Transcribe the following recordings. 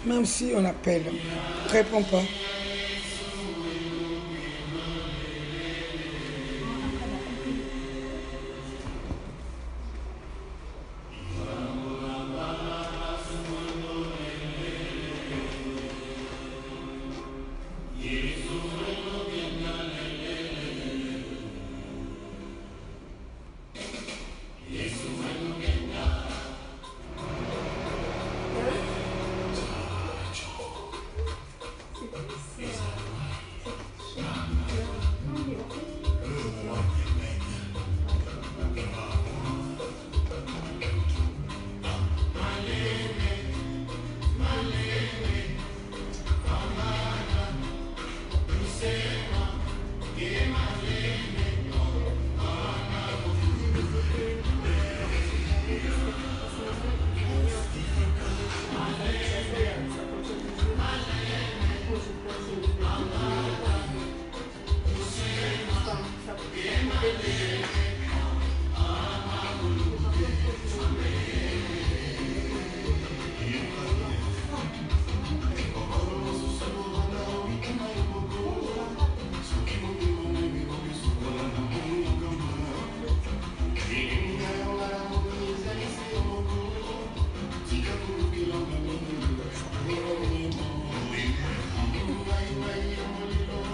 Même si on appelle, réponds pas.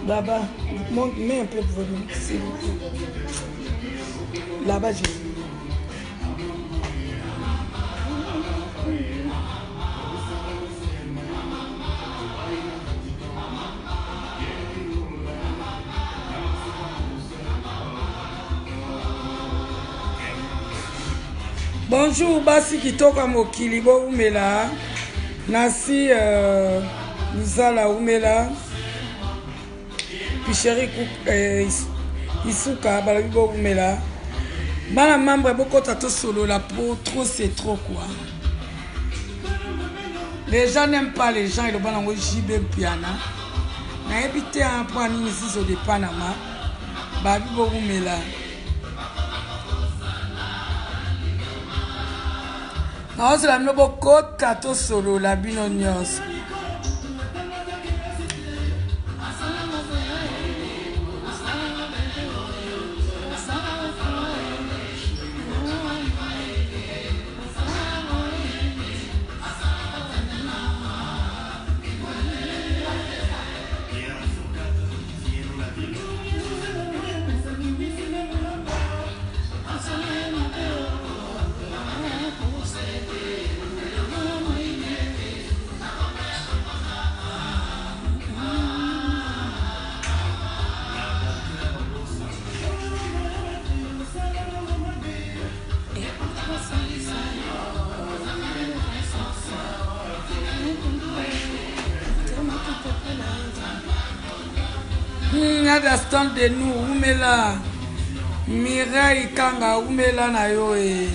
Baba, mets un peu de volume, s'il vous plaît. Là-bas, j'ai. Bonjour basi kitoko ya mokili bowumela nasi euh, luzala wumela picheri euh, isuka balobi bowumela bana membre bokota tosolola po trop c'est trop quoi les gens n'aiment pas les gens eloba nango jb mpiana nayebi te mpo ya nini zizo de panama babi bowumela naozela bino bokota tosolola bino nyonso. Nada stand de nous umela Mireille Kanga umela na yo e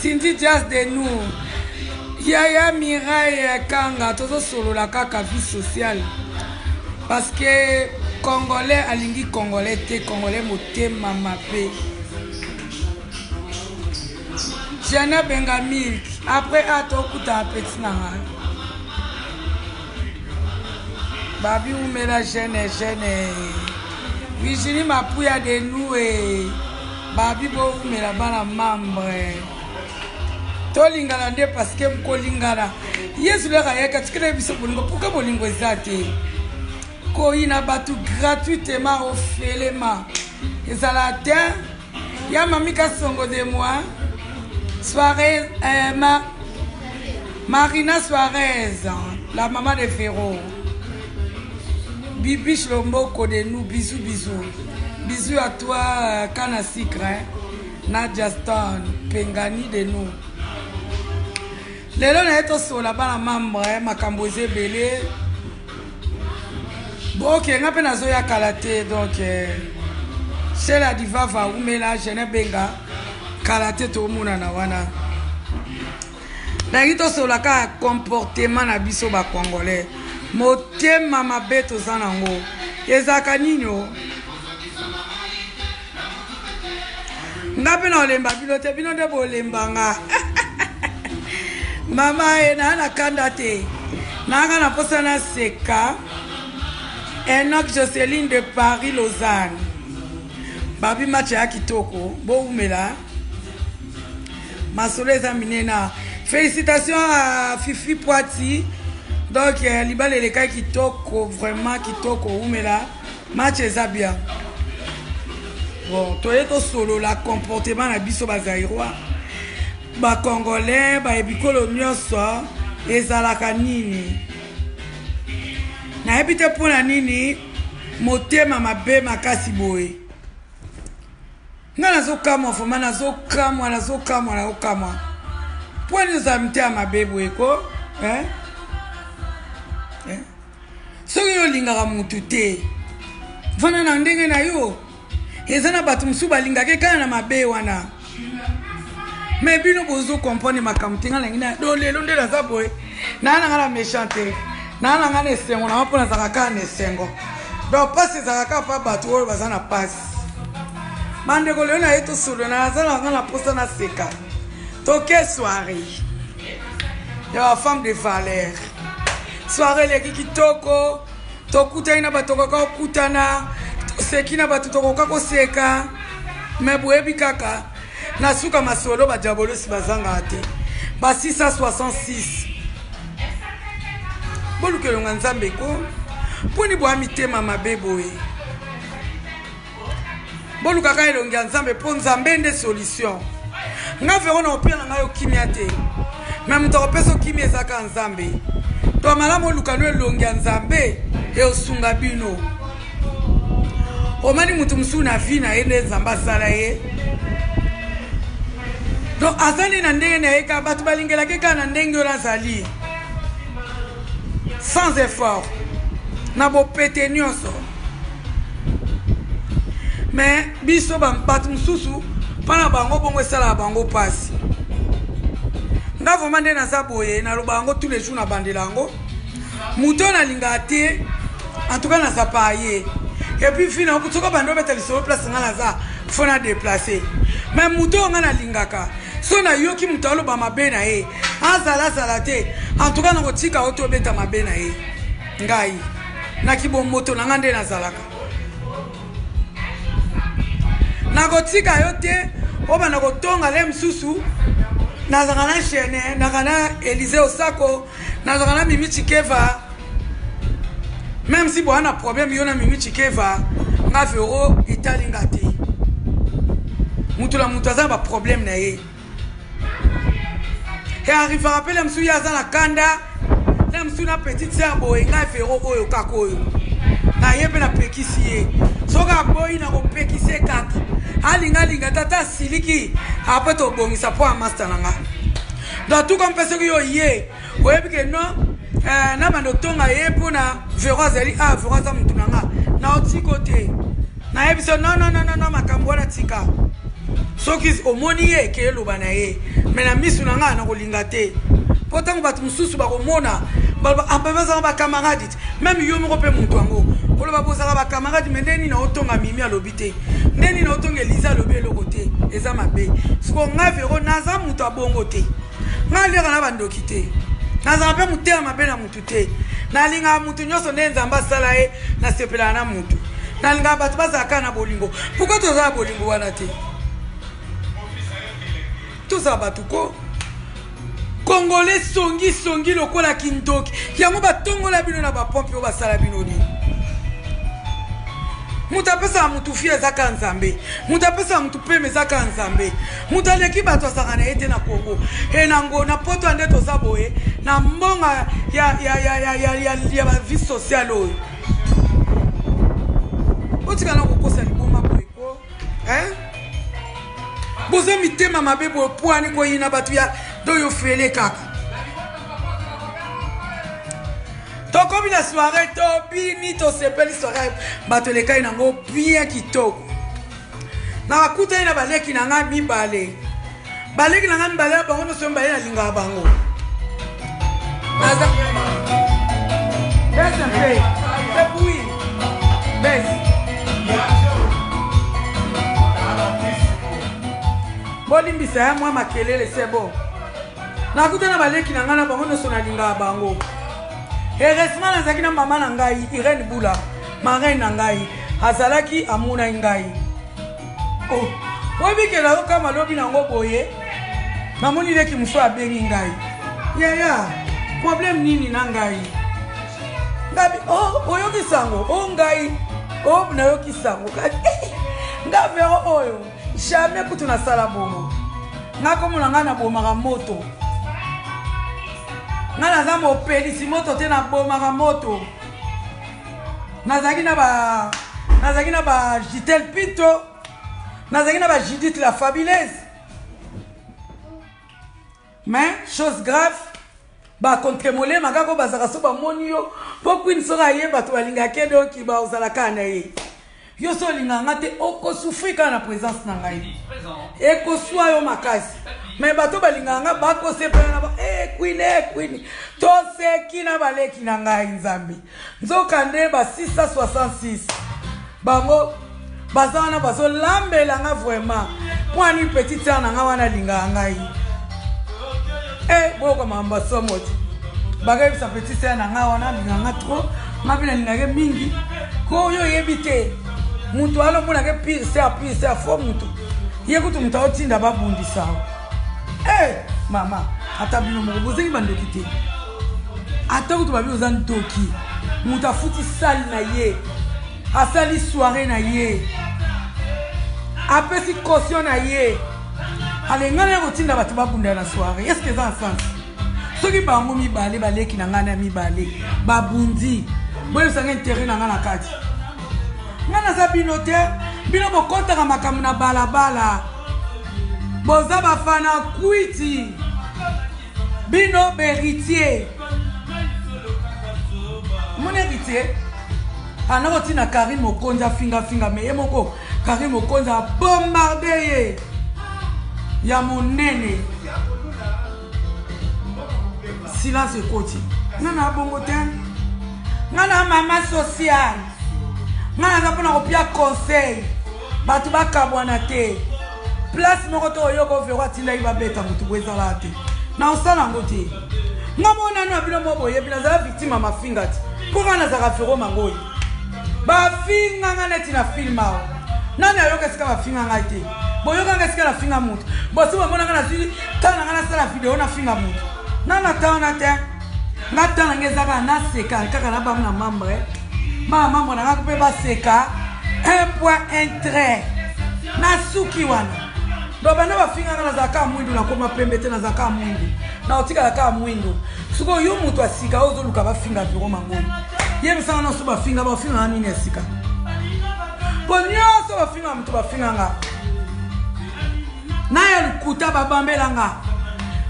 Cindy Jazz de nous Yaya Mireille Kanga tozosolola kaka vie sociale parce que congolais alingi congolais te congolais motema mabe Jana Benga Milk après a tokutana petit na ngai babi umela jeune jeune Virginie Mapuya de nous e babi boumela bana membre tolingana nde parce que kolingana yesu leka ayaki atikela biso bolingo pourquoi bolingo eza te koyina bato gratuitement ofelema ezala te ya mami kasongo de moi soirée euh, ma, marina suarez la maman de ferro bibiche lomboko de nous bisous bisous bisous à toi euh, kana sucre hein? nadia ston pengani de nous lelo naye tosola bana membre makambo eza ebele bon ok nga mpe nazoya kala te donc eh, shela divava umela jene benga kala te tomonana wana nalingi tosolola kaka comportement na biso bacongolais motema mabe toza nango ezalaka nini o nga mpe na olemba bino te bino nde bolemba nga. Mama ye naa na kanda te. Nanga na posa na seka. Enoch Joseline de Paris Lausanne. Babi match ya kitoko. Bowumela. Masolo eza minena. Félicitations à Fifi Poiti. Donc euh, libala elekaki kitoko vraiment kitoko wumela. Match eza bien. Bon, toye tosolola comportement na biso ba Zaïrois. Ba Congolais, ba bikolo nyonso ezalaka nini? Nayebi te mpo na nini motema mabe makasi boye. Nga nazokamwa vraiment, nazokamwa, nazokamwa, nazokamwa. Mpo nini ozala mitema mabe boye ko? Eh? Eh? Soki yo olingaka mutu te, vanda na ndenge na yo. Eza na bato mosusu balingaka kaka na mabe wana. Mais bino bozo comprendre makambo te. Nga nangi na do lelo nde naza boye. Na na nga na méchant te. Na na nga na esengo na mpo nazalaka kaka na esengo. Donc pasi ezalaka kaka pa bato oyo baza na pasi. Bandeko lelo na ye tosolola naza na nga na posa na seka. Toke soirée ya ba femme de valeur. Soirée eleki kitoko, tokutani na bato tokoka kokutana, toseki na bato tokoka koseka, me boyebi kaka na suka masolo ba diabolosi bazangaka te. Ba 666 boluka elonga Nzambe ko mponi boya mitema mabe boye. Bolukaka elongi ya Nzambe mpo Nzambe nde solution. Nga vero na opia na ngai yo kimia te, me moto akopesa kimia eza kaka Nzambe. To malamu oluka no elongi ya Nzambe eosunga bino. Omani moto mosusu na vie na ye nde Nzambe asala ye, donc azali na ndenge na ye kaka bato balingelaki kaka na ndenge oyo azali sans effort na bopete nyonso. Mais biso bato mosusu mpo na bango bongo esalaka bango mpasi. Nga vraiment nde naza boye, naloba yango tous les jours, nabandela yango. Moto oyo nalingaka te, en tout cas nazapaka ye. Et puis fina soki obanda obeta lisolo place nga naza fo na déplacer. Mais moto oyo nga nalingaka, so nayoki moto aloba mabe na ye, azala azala te, en tout cas nakotika yo te obeta mabe na ye. Ngai na kibomoto na nga nde nazalaka, nakotika yo te obanda kotonga le mosusu. Nazalaka na chaîne, nazalaka na Elise Osako, nazalaka na Mimi Chikeva. Même si boa na problème yo na Mimi Chikeva, nga vero etali nga te. Mutu na mutu aza na baproblème na ye. E arrivaka mpe le mosusu ye aza na kanda le mosusu na petite sœur boye. Ngai vero oyo kaka oyo na ye mpe napekisi ye, soki aboyi nakopekisi ye kaka. Alingalinga tata asiliki apres tobongisa mpo ya master na nga. Donc tuka mpe soki yo ye oyebi ke non, na bando otonga ye mpona vero azali a vero aza motu na nga na otiko te. Nayebi so non, non, non, non, makambo wana tika. Soki omoni ye ke eloba na ye, me na misu na nga nakolinga te, mpo ntango bato mosusu bakomona baloba ampe bazala bakamaradi te. Meme yo moko mpe moto yango koloba bozala bakamaradi, me nde nini otonga Mimi alobi te, nde nini otonga Eliza alobi eloko te, eza mabe. Siko nga vero naza moto abongo te, nga aliaka na bandoki te, nazala mpe motema mabe na motu te. Nalingaka motu nyonso nde Nzambe asala ye, nasepelaka na motu, nalingaka bato bazala kaka na bolingo. Pourkui tozala bolingo wana te? Tozala bato ko Congolais songi songi lokola kindoki. Yango batongola bino na bapompe oyo basala bino nini? Moto apesaka motu fi eza kaka Nzambe, moto apesaka motu pema eza kaka Nzambe. Moto aleki bato azalaka na ye te na Kongo e nango na poto nde toza boye na mbonga ya, ya, ya, ya, ya, ya, ya bavie sociale oyo. Botika na kokosa liboma boye ko eh? Boza mitema mabe boye, pwani koyina bato ya doyo fele kaka. Tokomi na soirée, tobini, tosepeli soirée, bato elekai nango bien kitoko. Na bakutani na baleki na ngai mibale, baleki na ngai mibale, bango nyonso mibale nalingaka bango. Naza bese mpe epui bese, bolimbisa ya mwa makelele, c'est bon. Nakuta na baleki na ngai na bango nyonso nalingaka bango. Heureusement nazalaki na mama na ngai Irène Bula, marraine na ngai, azalaki amonaki ngai. Oh, oyebi ke nayoka malobi nango boye, namoni leki mosusu abengi ngai. Yaya, problème nini na ngai? Ngabi, oh, oyoki sango? Oh ngai, oh nayoki sango. Nga vero oyo, jamais kutu nasala bongo. Nga komona ngai nabomaka moto. Nga naza mopelisi moto te, nabomaka moto. Nazalaki na ba nazalaki na ba Gitel Pinto, nazalaki na ba Judith la fabuleuse. Mais chose grave, ba contre molema kaka oyo bazalaka so bamoni yo mpo Queen soki aye bato balingaka ye donc baozala kaka na ye. Yo so olingaka nga te okosouffrir kaka na présence na ngai, ekoswa yo makasi. Mais bato balingaka nga bakosepela na ba eh, Queen, eh, Queen. Toseki na baleki na ngai Nzambe. Nzokande ba 666 bango baza wana bazolambela nga vraiment mpo ani petite sœur na nga wana alingaka ngai e boyoka makambo ya somo te bakayebisa petite sœur na nga wana alingaka nga trop nga mpe nalingaka mingi ko oyo oyebi te moto wana omonaka pire sœur pire sœur fo moto ye kutu moto aotinda babundisa e mama ata bino moko bozangi bandoki te ata kutu babi oza ndoki moto afuti sale na ye asali soirée na ye apesi caution na ye alengana ya kotinda bato babunda na soirée est ce que eza na sens soki bango mibale baleki na ngai na mibale babundi boyebisanga intérêt na ngai na kati ngai naza bino te bino bokotaka makambo na balabala boza bafana kwiti bino beritier omoni héritier ana kotina Karine Mokonzi afingafinga me ye moko Karine Mokonzi abombarde ye ya monene silence ekoti nga na bongo te nga na mama sociale nga naza mpona kopia conseil bato bakabwana te place moko to oyoka overo atindaki babeta motu bo ezalaka te na osala yango te nga moko nanu ya bino moko boyebi nazala victime ya mafinga te mpo nga nazalaka vero mangoi bafinga nga neti na film awa nani ayoka esika bafinga ngai te boyoka nga esika nafinga motu bosi bomona nga nazwi ntango na nga nasala video nafinga motu nga na ntango na te nga ntango na nga eza kaka naseka kaka na bango na membre bana membre na nga mpe baseka un point un trait nasuki wana donc banda bafinga nga nazala kaka mwindu nakoma pembe te nazala kaka mwindu nakotikala kaka mwindu sikoyo yo moto ya sika oyo ozoluka bafinga vero mangoi yebisanga nyonso bafinga bafinga nga nini ya sika mpo nyonso bafinga moto bafinga nga na ya lokuta babambela nga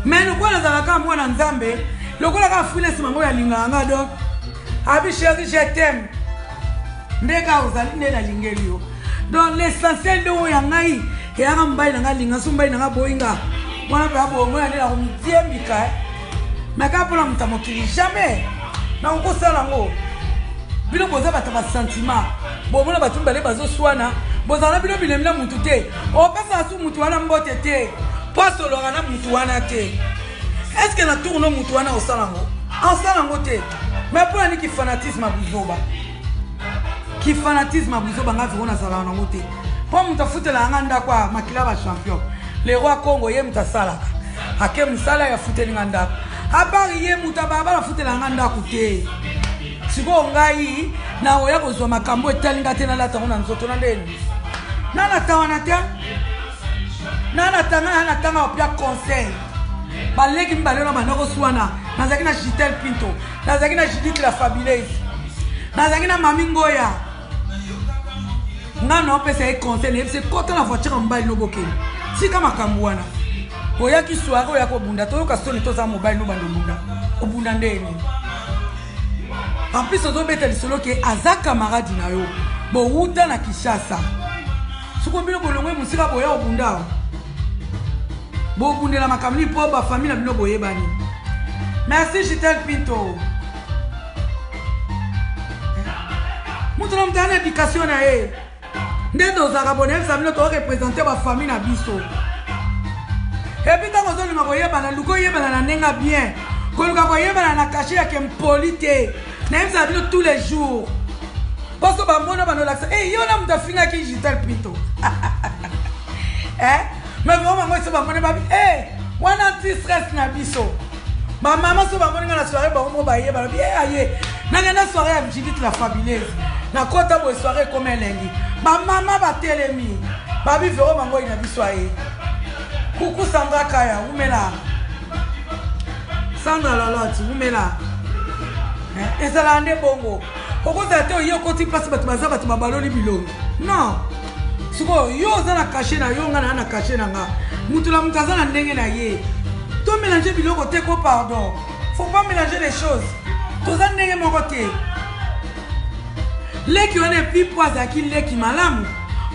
me lokola nazalaka kaka mwana nzambe lokola kaka fuines mango alingaka nga donc abi chéri je t'aime nde kaka ozali nde nalingeli yo donc l'essentiel nde oyo ya ngai eyaka mobali na ngai alinga so mobali na ngai aboyi nga wana mpe abongo ya nde nakomidiembika eh. me kaka mpona moto ya mokili jamais nakokosala yango bino boza bato ba sentiment bomona bato mibale bazoswana bozala na bino bilemi na mutu te opesaka su mutu wana mbote te mpo asololaka na mutu wana te estce na tourno mutu wana osala yango osala yango te me mpo na nini kifanatisme ya buzoba kifanatisme ya buzoba nga vero nazalaka nango te mpo moto afutelaka nga ndako ya makila ba champion le roi congo ye moto asalaka ake mosala ya futeli nga ndako apart ye moto abalabala afutelaka nga ndako te sikoyo ngai nakoya kozwa makambo etali nga te nalata yango na nzoto na ndeni nalata wana te nalata nga nalata nga opia conseil baleki mibale wana banda koswana nazalaki na gitel pinto nazalaki na judith la fabuleuse nazalaki na mami ngoya nga na opesa ye conseil nayebisi ekota na voiture ya mobali no bokende tika makambo wana oyaki soirée oya kobunda toyoka soni toza mobali no banda obunda obunda nde nini en plus ozobeta lisolo ke aza camarade na yo bowuta na kinshasa soko bino bolongwe mosika boya obunda awa bobundela makambo nini mpo bafamille na bino boyebani merci gitel pinto moto na moto ana éducation na ye nde tozalaka bona yebisa bino torepresente bafamille na biso. Et puis ntango ozolinga koyebana, luka oyebana na ndenge ya bien. Koluka koyebana na cachet ya kempoli te. Nayebisaka bino tous les jours. Poso bamona banolakisa, eh yo na moto afingaki Gisèle Pinto. Eh? Mais vraiment bango esi bamoni babi, eh wana anti stress na biso. Ba mama so bamoni nga na soirée bango moko baye balobi, eh aye. Nakenda soirée ya Judith la fabuleuse. Nakota boye soirée ekoma elengi. Ba mama batelemi. Babi Vero Mangoi na biso aye. Coucou Sandra Kaya, wumela. Sandra Lolotte, wumela. Eh, ezalaka nde bongo. Okozala te oye okoti place bato baza bato babaloli bilongi. Non. Sikoyo yo oza na cachet na yo, nga na na cachet na nga. Mutu na mutu aza na ndenge na ye. To mélanger biloko te ko pardon. Faut pas mélanger les choses. Toza ndenge moko te. Leki wana epuis po azalaki leki malamu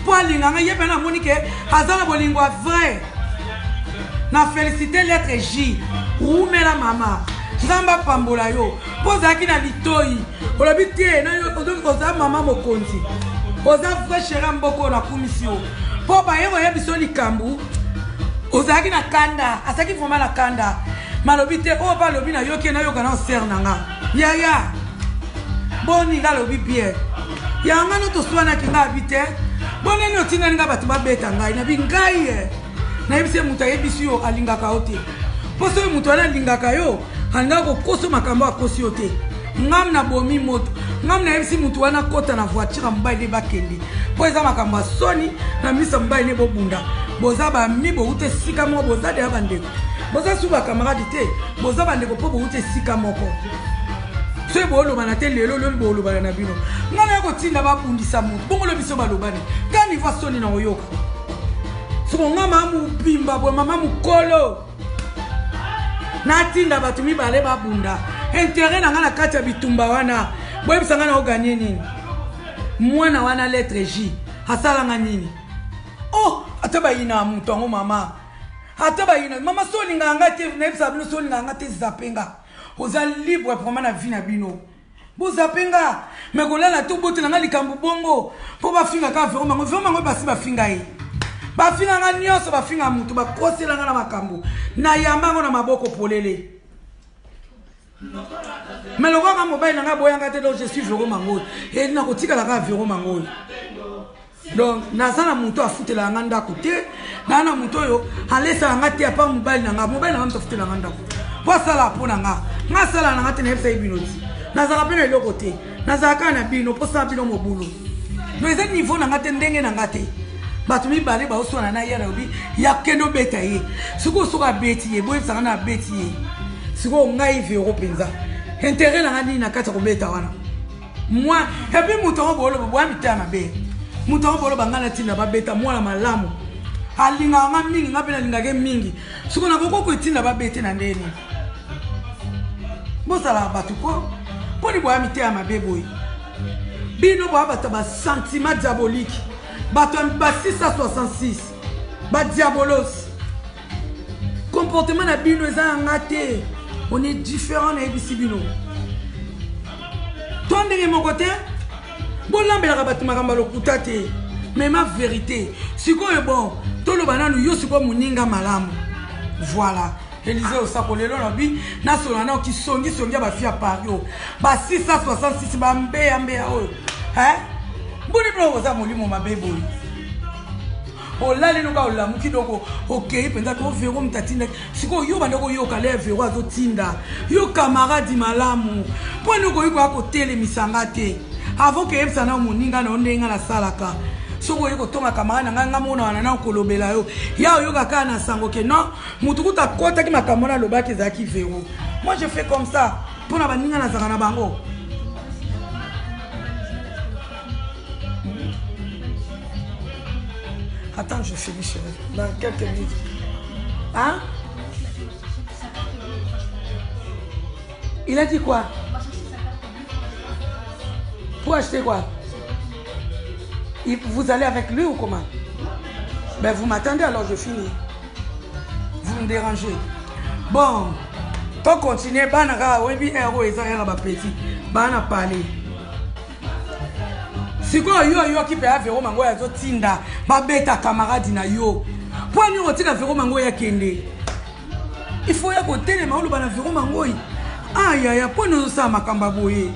po alinga nga ye pe namoni ke aza na bolingo ya vrai. Na felicite lettre J. Wumela mama. Nzambe apambola yo po ozalaki na litoyi olobi te na yo oza mama mokonzi oza vrai chéri ya mboka oyo nakumisi yo po baye koyebisa yo likambo ozalaki na kanda azalaki vraiment na kanda malobi te oyo mpe alobi nayoki ye nayoka na sere na nga yaya boni nga alobi bien yanga no toswanaki nga abi te boneni otindani nga bato babeta ngai nabi ngai ye nayebisi ye moto ayebisi yo alingaka yo te mpo soki moto wana alingaka yo alingaka kokoso makambo akosi yo te ngam nabomi moto ngam nayebisi moto wana akota na voiture ya mobali nde bakende mpo eza makambo ya soni na miso ya mobali nde bobunda boza bami bowuta esika moko boza deya bandeko boza su bakamarade te boza bandeko mpo bowuta esika moko soki bolobana te lelo lobi bolobana na bino ngai naya kotinda babundisa moto bongo lobi so balobani ka nivo soni na oyoka soko nga mama mobimba boye mama mokolo natinda bato mibale babunda interet na ngai na kati ya bitumba wana boyebisa ngai na oganye nini mwana wana lettre j asalanga nini oh ata bayina moto yango mama ata bayina mama so olingaka ngai te nayebisaka bino so olingaka ngai te zape nga oza libre vraiment na vie na bino bozape nga me kolala te obotela nga likambo bongo mpo bafinga kaka vero mango vero mango basi bafinga ye bafinga nga nyonso bafinga moto bakosela nga na makambo nayamba yango na maboko polele me lokola nga mobali na nga aboyanga te donc je suis vero mango e nakotikala kaka vero mango donc naza na moto afutelaka nga ndako te naa na moto oyo alesaka nga te apart mobali na nga mobali na nga moto afutelaka nga ndako mpo asalaka mpo na nga nga asalaka na nga te nayebisa ye bino ti nazalaka mpe na eloko te nazalaka kaka na bino mpo sala bino mobulu donc eza niveau na nga te ndenge na nga te bato mibale baoswana na ye nalobi ya kende obeta ye sikoyo soki abeti ye boyebisaka na abeti ye sikoyo ngai vero mpenza interet na nga nini na kati ya kobeta wana moi epuis moto yango boloba boya mitema mabe moto yango boloba ngai natinda babeta mwana malamu alingaka nga mingi nga mpe nalingaka ye mingi sikoyo nakoki kotinda babete na ndenge nini bozalaka bato ko mpo ni boya mitema mabe boye bino boya bato ya basentiment diabolique bato ya ba 666 badiabolos comportement na bino eza ya nga te on est différent nayebisi bino to ndenge moko te bolambelaka bato makambo ya lokuta te mais ma vérité sikoyo bon toloba nanu yo sikoyo moninga malamu voilà Elise osako lelo lobi nasola nao kisongisongi ya bafi ya Paris oyo ba 666 bambeya mbeya oyo hein mboni bino boza molimo mabe boye olali noka olamuki doko okei mpenza to vero moto atindaki sikoyo yo banda koyoka le vero azotinda yo camarade malamu mpo nini okoki koya kotelemisa nga te avant keyebisa na moninga na yo ndenge nga nasalaka soki oye kotonga camarade na ngai nga mona wana na kolobela yo ya oyoka kaka na sango ke non motu kutu akotaki makambo wana alobaki ezalaki vero moi je fais comme ça mpo na baninga nazalaka na bango Attends, je finis, chérie. Dans quelques minutes. Hein? Il a dit quoi? Pour acheter quoi? Vous allez avec lui ou comment? Ben vous m'attendez alors je finis. Vous me dérangez. Bon, to continuer bana kaka oyebi heure oyo eza heure ya ba petit bana parler. Sikoyo yo oyoki mpe ya Vero Mangoya azotinda babeta camarade na yo. Mpo nini otika Vero Mangoya akende? Il faut ya kotelema oloba na Vero Mangoi. Ah yaya, mpo nini ozosala makambo ya boye?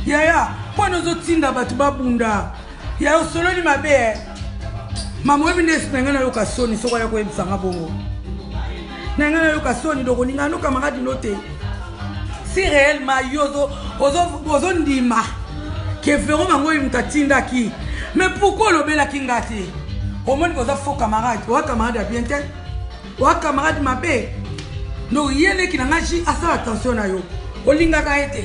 Yaya, mpo nini ozotinda bato babunda? Yaya, osololi mabe eh. Mama oyebi nde na ngai nayoka soni soki aya koyebisa nga bongo. Na ngai nayoka soni donc olinga no camarade no te. Si réellement yo ozondima ke Vero Mangoi moto atindaki, mais pourquoi olobelaki nga te? Omoni koza faux camarade, oza camarade ya bien te. Oa camarade mabe. Donc ye leki na nga ji asala attention na yo. Olingaka ye te.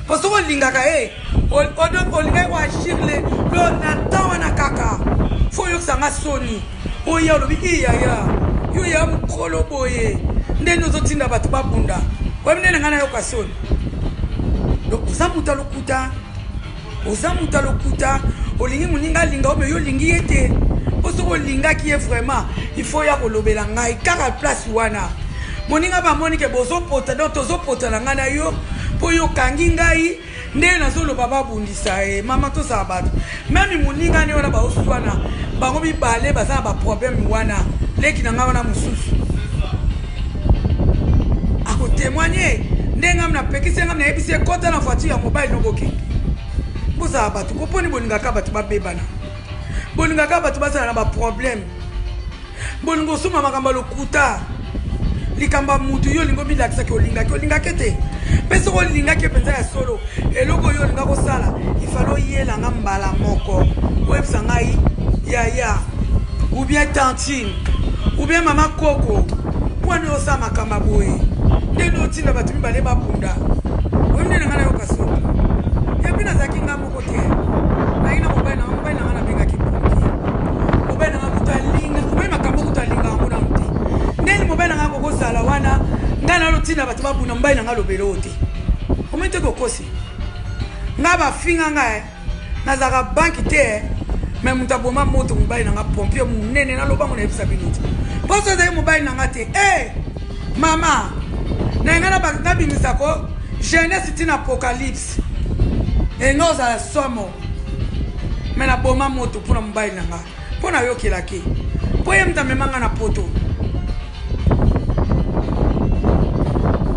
Po soki olingaka ye, olingaki ko agir le lo na temps wana kaka. Faut oyokisa nga soni. Oya olobi i yaya. Yo ya mukolo boye. Ndenge ozotinda bato babunda. Oyebi nde na nga nayoka soni. Donc oza moto ya lokuta. Oza moto ya lokuta, olingi moninga alinga yo mais yo olingi ye te. Po soki olingaki ye vraiment, il faut oya kolobela ngai kaka place wana. Moninga bamoni ke bozopota, donc tozopota na ngai na yo po yo okangi ngai nde nazoloba babundisa ye. Mama tozala bato. Meme moninga ne wana baoswana bango mibale baza na ba problème wana, leki na ngai wana mosusu akotemoigne nde ngai napekisi ngai nayebisi ye kota na voiture ya mobali nokokende. Bozala bato ko mponi bolingaka bato babebana, bolingaka bato bazala na baproblème, bolingo osomba makambo ya lokuta, likambo ya mutu yo olingi omilakisaki olingaki olingaki te. Mpe soki olingaki mpenza ya solo eloko oyo olinga kosala ifale oyela nga mbala moko oyebisa ngai yaya ou bien tantine ou bien mama koko mpo nde osala makambo ya boye nde nde otinda bato mibale babunda oyebi nde na ngai nayoka soni. Epuis nazalaki ngai moko te, nayaki na mobali na ngai. Mobali na ngai nabengaki pompier. Mobali na ngai kutu alinga omoni makambo kutu alinga yango nanu te. Ndeni mobali na ngai akokozala wana ngai nalotinda bato babunda, mobali na ngai alobela oyo te. Omoni te kokosi ngai bafinga ngai nazalaka banki te me moto aboma moto mobali na nga pompier monene nalobango nayebisa bino te mposo ezali mobali na nga te e eh, mama na ngai nabimisa ko jeunesse ntina apocalypse enga ozala somo me naboma moto mpona mobali na nga mpo nayokelaki mpo ye moto amema nga na poto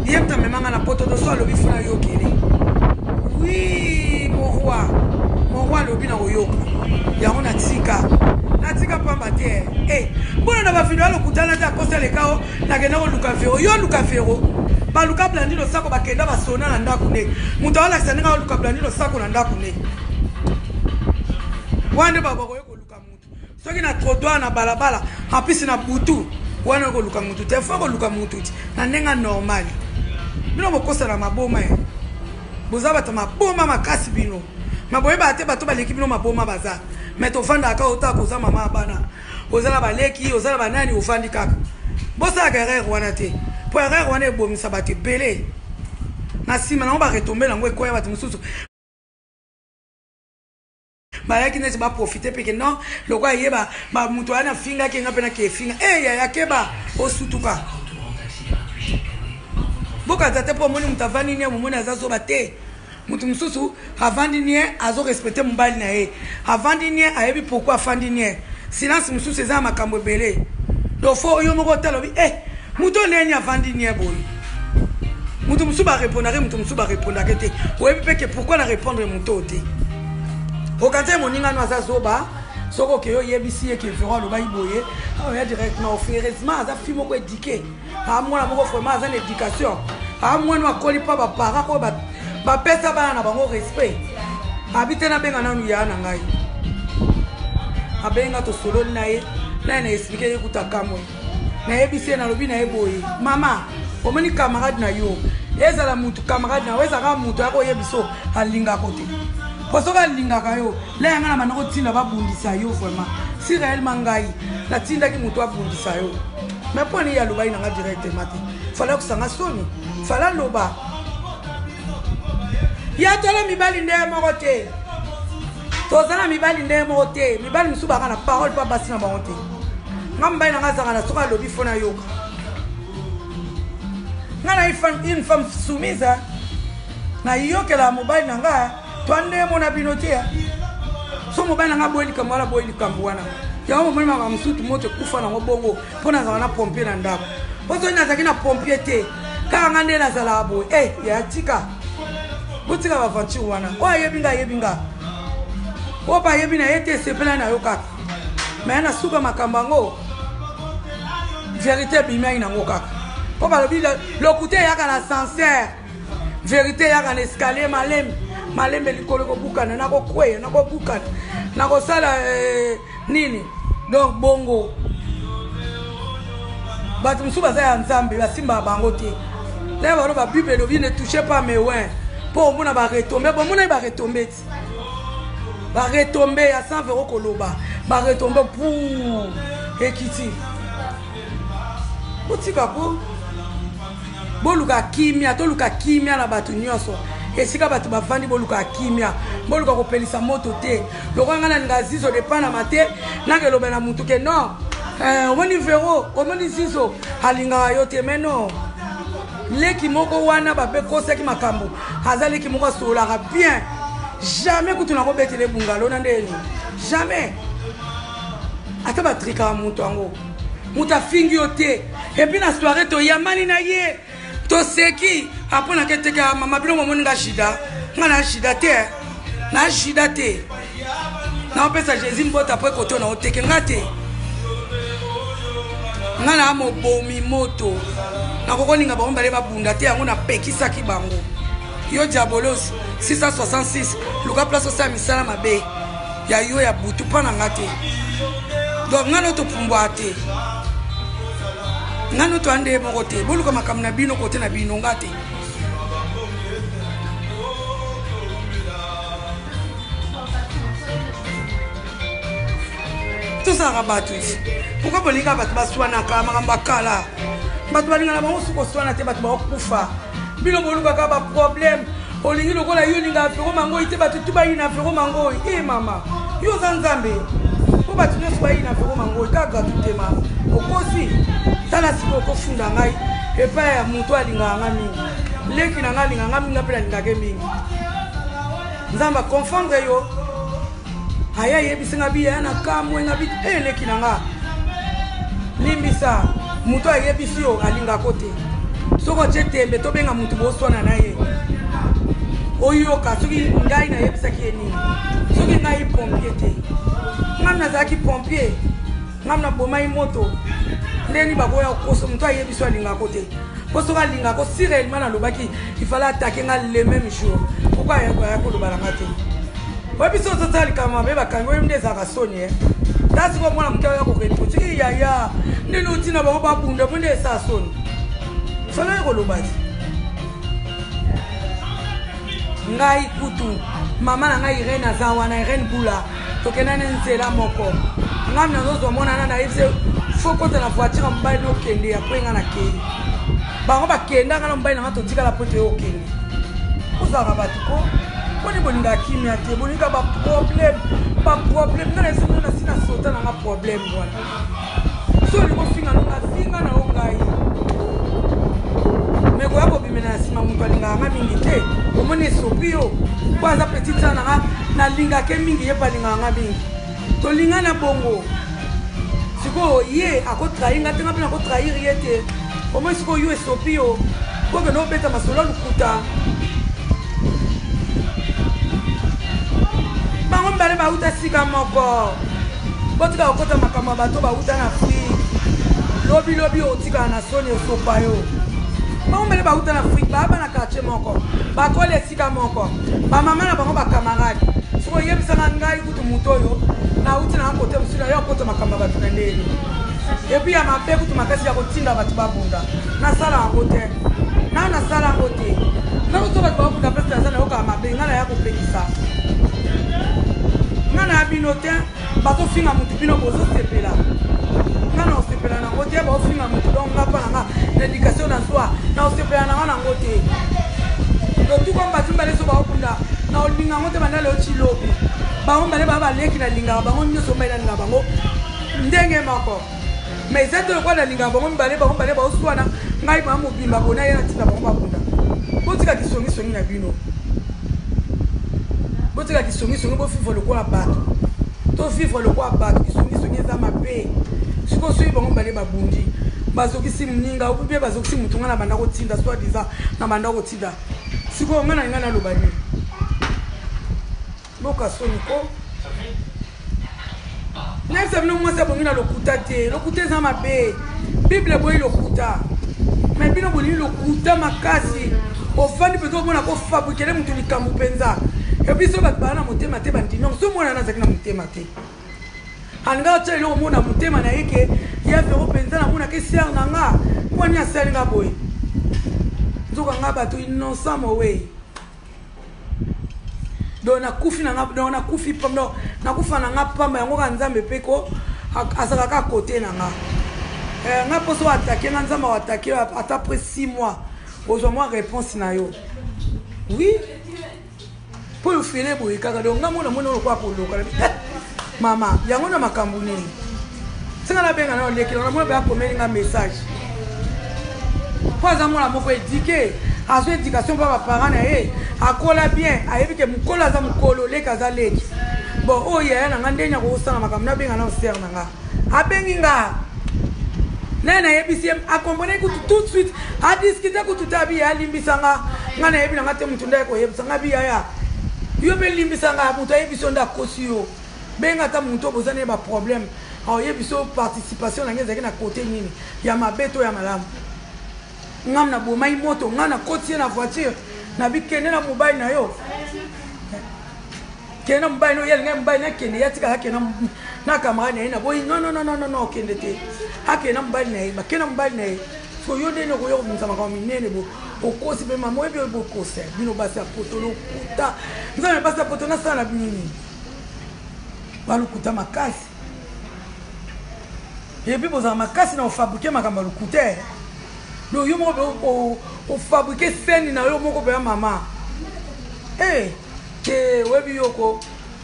ye moto amema nga na poto doso alobi fo nayokele wi mon roi mon roi alobi na koyoka yango natika natika pamba te e mpona na bavideo alokutana te akosa lekao nakenda koluka vero yo luka vero baluka blandi losako bakenda basona na ndako nde moto alakisa ndenge aluka blandi losako na ndako nde wana nde bakoki koluka motu soki na trottoir na balabala en plus na butu wana koluka motu te fo koluka motu ti na ndenge normal bino bokosana maboma ye boza bato maboma makasi bino ma boyebaka te bato baleki bino maboma baza me tofandaka kaka otaka koza mama ya bana oza na baleki oza na banani ofandi kaka bosalaka erreur wana te mpo erreur wana ebomisa bato ebele na nsima nango baretombe nango ekwaya bato mosusu bayaki neti baprofite mpe ke non lokola ye moto wana afingaki nga mpe nake efinga e eh, yaya keba osutuka bokanisa te mpo omoni moto avandi nie momoni aza zoba te moto mosusu avandi nie azo respecte mobali na ye avandi nie ayebi pourkui afandi nie silence mosusu eza na makambo ebele donc fo yo moko otala obi e eh, moto oyo ndenge nini avandi nie boye moto mosusu barepondake moto mosusu barepondake te oyebi mpe ke pourkui na répondre moto oyo te okanisa ye moninga no aza zoba soki okei oyebisi ye ke vero alobaki boye oya directement heureusement aza fille moko éduqué amwana moko vraiment aza na éducation amwana akoli mpa baparent oyo bapesa bana na bango respect abi te nabenga nanu ya na ngai abenga tosololi na ye naye na explike ye kuta kamwe nayebisi ye nalobi na ye boye mama omoni camarade na yo ezala mutu camarade na yo ezalaka mutu ayaka oyebiso alingako te po soki alingaka yo la yanga na banda kotinda babundisa yo vraiment si réellement ngai natindaki moto abundisa yo mais mpo nini ye alobaki na nga directement te fala kosanga soni fala aloba ya tala mibali ndenge moko te toza na mibali ndenge moko te mibali mosusu baka na parole mpa basi na bango te nga mobali na nga azalaka na soki alobi fo nayoka nga na une femme soumise nayokela mobali na nga to ndenge mona bino te so mobali na nga aboyi likambo wana aboyi likambo wana yango momoni makambo mosusu moto ekufa nango bongo mpo nazala na pompe na ndako. Mpo soki nazalaki na pompier te, kaka nga nde nazalaka boye. Eh, ya tika. Botika ba aventure wana. Oyo ayebi nga ayebi nga. Oyo mpe ayebi na ye te sepela na yo kaka. Mais na suka makambo yango verite ebimaki nango kaka. Mpo balobi lokuta eyaka na ascenseur. Verite eyaka na escalier malembe malembe likolo ekobukana nakokweya nakobukana nakosala eh, nini donc bongo bato mosusu baza ya nzambe basimbaka bango te laya balo babible elobi ne touche pas mes oins mpo omona baretombe bomonaki baretombe ti baretombe ya 100 vero koloba baretombe pour ekiti botika ko Boluka kimia, toluka kimia na bato nyonso. Esika bato bavandi boluka kimia. Boluka kopelisa moto te. Lokola ngai nalinga Zizo de Panama te, nakeloba na mutu ke non. Eh, omoni Vero, omoni Zizo alingaka yo te mais non. Leki moko wana babekosaki makambo. Aza leki moko asololaka bien. Jamais kutu nakobetela ebungalo na ndeni. Jamais. Ata batrikaka moto yango. Moto afingi yo te. Epuis na soirée toyambani na ye toseki apres naketeka mama bino bomoni nga jida nga na jida te eh. na jida te naopesa jésus mbote apres koto na oteke nga te nga na mobomi moto nakokolinga bango mibale babunda te yango napekisaki bango yo diabolos 666 luka place osala misala mabe ya yo ya butu mpa na nga te donc nga no topumbwaka te nga no toya ndeye moko te boluka makambo na bino kote na bino nga te tozalaka bato ti pourkui bolingaka bato baswanaka makambo ya kala bato balingana bango suki koswana te bato bakokufa bino bolukaka baproblème olingi lokola yo olingaka fero mangoi te bato tu bayina fero mangoi e eh, mama yo oza nzambe mpo bato nyonso bayina fero mangoi kaka gratuitema okosi tala sikoyo okofunda ngai epai ya moto alingaka ngai mingi leki na ngai alingaka ngai mingi mpe nalingaka ye mingi nzambe aconfondre yo aya ayebisi nga biya na kamwe nga bi e eh, leki na nga limbisa moto ayebisi yo alingako te soki otie tembe tobenga moto boswana na ye oyoka soki ngai nayebisaki ye nini soki ngai pompier te ngai nazalaki pompier ngai nabomai moto ndeni bakoya kokoso moto ayebisi yo alingako te mpo soki alingako si réellement nalobaki il fallait attaquer nga le même jour pourquoi aya koloba na nga te oyebi so ozosala likambo mabe bakangi oyebi nde ezalaka soni e ta sikoyo mwana moke oya koreproche e yaya ndeni otina bango babunda mpo nde esala soni fala oye koloba te ngai kutu mama na ngai irene aza wana irene bula tokenda na nzela moko ngai nazozwa mwana na nayebise fo kota na voiture ya mobali nokende apres ngai nakei bango bakenda ngai na mobali na ngai totikala po toye okende ozalaka bato ko mponi bolingaka kimia te bolingaka baproblème baproblème ngai nayebisa bino nasi na sota na nga problème wana so olingi ofinga no nga finga na yo ngai me koya kobimela na nsima moto alingaka nga mingi te omoni esopi yo mpo aza petite sœur na nga nalingaka ye mingi ye mpe alingaka nga mingi tolingana bongo sikoyo ye akotrahir nga te nga mpe nakotrahir ye te omoni sikoyo yo esopi yo okende obeta masolo ya lokuta bango mibale bauta sika moko botika kokota makambo ya bato bauta na afrike lobilobi otikala na soni esopa yo bango mibale bauta na afrike baa bana quartier moko bakoli esika moko bamama na bango bacamarade soki oyebisaka ngai kutu moto oyo nauti na kote mosusu nayo akota makambo ya bato na ndenge epuis ya mabe kutu makasi ya kotinda bato babunda nasala yango te na nasala yango te nga kutu bato babunda place naza nayokaka mabe nga naya kopekisa nga na bino te bazofinga motu bino bozosepela nga na osepela nango te baofinga motu donc nga mpa na nga na éducation nazwa na osepela na nga nango te lotuko bato mibale so baokunda na olinga yango te banda leo ti lobi bango mibale baa baleki nalingaka bango nyonso mibale nalingaka bango ndenge moko mais eza te lokola nalingaka bango mibale bango mibale baoswana ngai maa mobimba bona ye natinda bango babunda botika kisongisongi na bino botika kisongisongi bofivre lokola bato tovivre lokola bato kisongisongi eza mabe sikoyo soki bango mibale babundi Bazokisi moninga ou bien bazokisi motu ngai na banda kotinda, soit disant na banda kotinda. Sikoyo ngai na ngai naloba nini? Boka soni ko. Nayebisa bino mwasi abongi na lokuta te. Lokuta eza mabe. Bible eboyi lokuta. Mais bino bolingi lokuta makasi. Ofandi mpenza omona kofabrikele moto likambo mpenza. Epuis soki bato baa na motema te bandimi yango. Soki mwana nazalaki na motema te. Alingaka atya eloko moko na motema na ye ke ya Vero mpenza namonaka esere na nga. Mpo nini asali nga boye? Nzoka nga bato innocent mowei. Donc nakufi na nga, donc nakufi pamba, donc nakufa na nga pamba yango kaka Nzambe pe ko azalaka kaka kote na nga. Eh, nga poso attaquer nga Nzambe attaquer ata après 6 mois ozwa mwa réponse na yo. Oui. Po yo fele boye kaka donc nga mona mona lokola koloka na eh, mama yango na makambo nini? Singa na benga na olekela na mona ba komeli nga message. Po aza mwana moko éduqué, azwa éducation pa ba parents na ye, akola bien, ayebi ke mokolo aza mokolo, leki aza leki. Bon, oyo yaya na nga ndenge akosala makambo na benga na sœur na nga. Abengi nga. Naye nayebisi ye akomprenaki kutu tout de suite, adiskite kutu te abi yaya limbisa nga, nga nayebi na nga te mutu nde aye koyebisa nga abi yaya yo mpe limbisa nga, mutu ayebisi yo nde akosi yo. Benga ata mutu oyo boza naye ba problème akoyebisa yo participation na nga ezalaki na cote nini ya mabe to ya malamu. Nga na bomaki moto, nga na koti ye na voiture, na bi kende na mobali na yo. Kende na mobali na yo, ye alingaki mobali na kende, ye atikala akende na camarade na ye, na boyi non non non non non okende te. Akende na mobali na ye, bakende na mobali na ye. So yo ndenge okoya kobimisa makambo minene bo okosi pe mama oyebi oyo bokosa bino basi ya poto lokuta. Nzambe basi ya poto nasala na bino nini? Balokuta makasi. Et puis bozala makasi na ofabriquer makambo ya lokuta. Eh. Donc yo moko ofabriquer scène na yo moko pena mama. Eh, te oyebi yo ko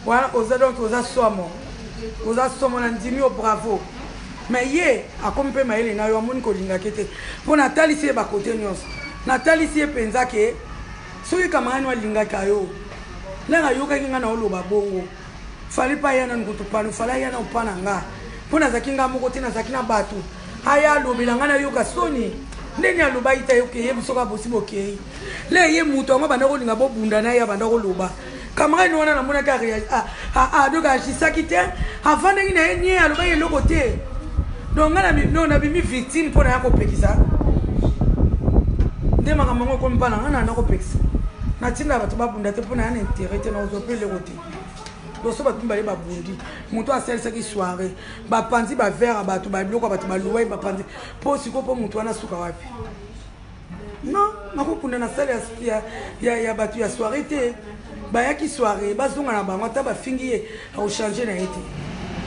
wana oza donc oza somo. Oza somo na ndimi yo bravo. Mais ye akomi mpe mayele na yo amoni kolingake te. Mpo natalisi ye bakote nyonso. Natalisi ye mpenza ke soki camarade no alingaka yo ndenge ayokaki ngai na oloba bongo Fally pe aya nanu kutu pano fally aya nanu pa na nga po nazalaki nga moko te nazalaki na batu aya alobela nga nayoka soni ndeni alobaki te ayoki ye biso kaka bosi bokeyi le ye mutu yango abanda kolinga bobunda na ye abanda koloba camarade wana namonaki donc agisaki te avandaki na ye nie alobaki eloko te donc nga nabimi victime mpo naya kopekisa nde makambo yango ekomi mpa na nga nanda kopekisa natinda bato babunda te mpo naya na interet te nakozwa mpe eloko te Loso bato mibale babundi, moto asalisaki soiree, bapanzi ba verre ya bato, ba biloko ya bato baluwai bapanzi po sikoyo po moto wana suka wapi? Non, nakokunda na salle ya, ya, ya, ya bato ya soiree te. Bayaki soiree, bazonga na bango, ata bafingi ye, akochange na ye te.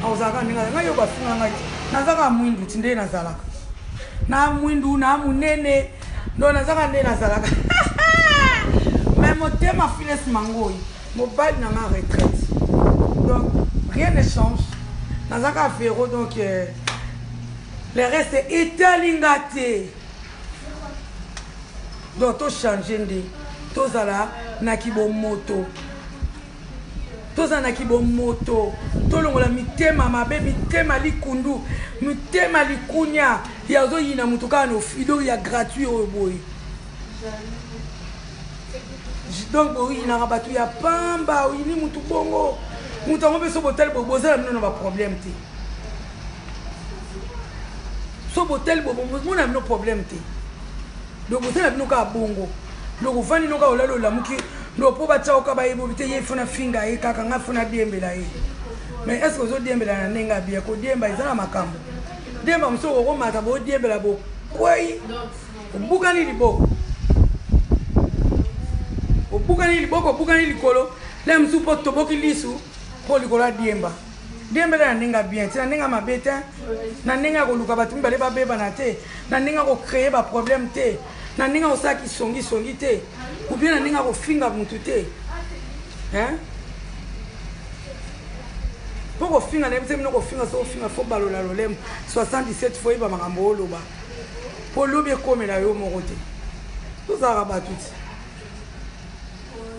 Akozalaka ndenge ngai yo bafinga ngai te. Naza kaka mwindu ti nde nazalaka. Na mwindu, na munene, ndo naza kaka nde nazalaka. Mais motema Files Mangoi. Mobali na nga retraite donc rien ne change naza kaka vero donc euh, le reste etali nga te donc to change nde tozala na kibomoto tozala na kibomoto tolongola mitema mabe mitema likundu mitema likunya ya ozoyina moto kaka na ofido ya gratuit oyo boye Donc boyinaka bato ya pamba, oyini mutu bongo mutu yango mpe so botali boza na bino na baproblème te, so botali bomona bino problème te, donc boza na bino kaka bongo. Donc ovandi no kaka olali olamuki donc mpo batya oka bayebobi te ye fo nafinga ye kaka ngai fo nadiembela ye. Mais est ce que ozodiembela na ndenge ya bien? Kodiemba eza na makambo diemba mosusu okomata bodiembela bokwei Obukani liboko, obukani liboko, obukani likolo na mosusu mpo toboki lisu mpo likolo ya diemba. Diembela na ndenge ya bien te, na ndenge ya mabe te, na ndenge ya koluka bato mibale babebana te, na ndenge ya kocree baproblème te, na ndenge ya kosala kisongisongi te, ou bien na ndenge ya kofinga mutu te. Hein? Mpo kofinga nayebi te bino kofinga, soki ofinga fo balola lolemo 77 fo yeba makambo oloba. Po lobi ekomela yo moko te. Tozalaka batu ti.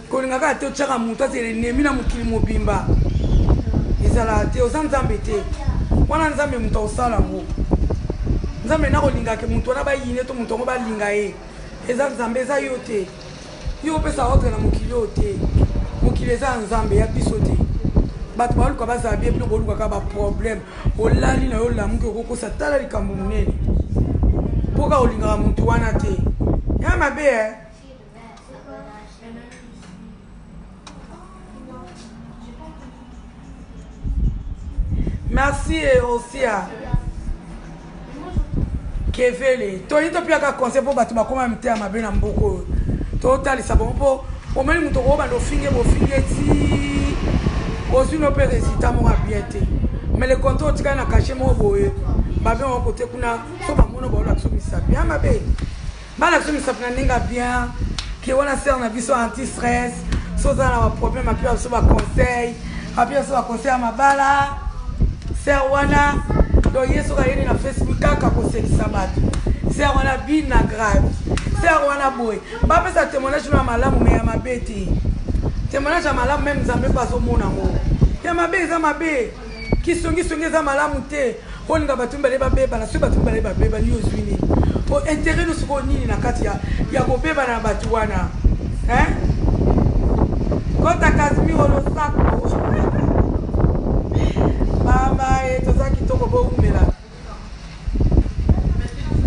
Kolinga kaka te otiaka mutu azela ennemi na mokili mobimba. Ezalaka te, oza Nzambe te. Wana Nzambe mutu akosala yango. Nzambe nde akolinga ke moto wana bayine to moto yango balinga ye. Eza Nzambe, eza yo te. Yo opesa ordre na mokili oyo te. Mokili eza ya Nzambe, ya biso te. Bato baluka bazala bien, bino boluka kaka ba problème. Olali na yo olamuki okokosa, tala likambo monene. Mpo kaka olingaka moto wana te. Ya mabe eh. Merci Osia. Kevele. Toyi topiaka conseil mpo bato bakoma mitema mabe na mboka oyo. Totalisa bango mpo omoni moto okobanda ofinge bofinge ti ozwi no mpe résultat moko ya bien te. Mais le contraire otikali na cachet moko boye babe yango kote kuna so bamono baolakisa misapi ya mabe. Bana biso misapi na ndenge ya bien ke wana sœur na biso anti stress so oza na ba problème apia biso ba conseil apia biso ba conseil ya mabala sœur wana donc ye soki ayeni na facebook kaka kosekisa bato sœur wana bina grave sœur wana boye bapesa témoignage no ya malamu me ya mabe te témoignage ya malamu meme nzambe mpe azomona yango ya mabe eza mabe Kisongisongi eza malamu te. Olinga bato mibale babebana, soki bato mibale babebani yo ozwi nini? O intérêt no sikoyo nini na kati ya, ya kobebana na bato wana hein? Kota Casimiro losako mama e toza kitoko bowumela.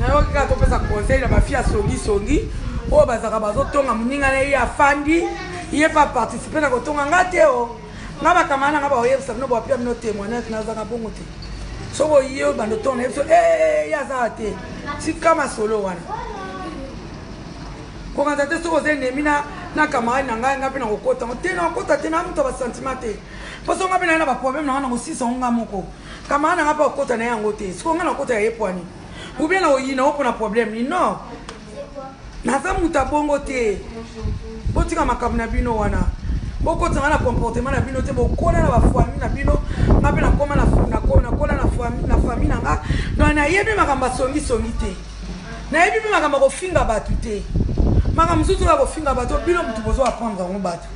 Nayoki kaka topesa conseil na bafi ya songisongi oyo bazalaka bazotonga moninga na ye afandi ye mpe aparticipe na kotonga nga te o Nga ba camarade na nga ba oyebisa bino ba pia bino témoignage na zaka bongo te. Soko oye obanda otonga na biso eh ye aza te. Tika masolo wana. Kokanisa te soki oza ennemi na na camarade na ngai nga mpe nakokota yango te nakokota te na moto ya basentiment te mpo soki nga mpe naye na baproblème na nga nakosisa yango nga moko camarade na nga mpe akokota na ye yango te sikoyo nga nakokota ya ye pwani ou bien nakoyina yo mpo na problème ni non Naza mutu ya bongo te. Botika makambo na bino wana. Bokotisa nga na comportement na bino te. Bokola na ba famille na bino. Nga pe nakoma na nakola na famille na famille na nga. Donc nayebi makambo ya songi songi te. Nayebi pe makambo ya kofinga batu te. Makambo mosusu ya kofinga bato bino mutu bozo apprendre yango batu.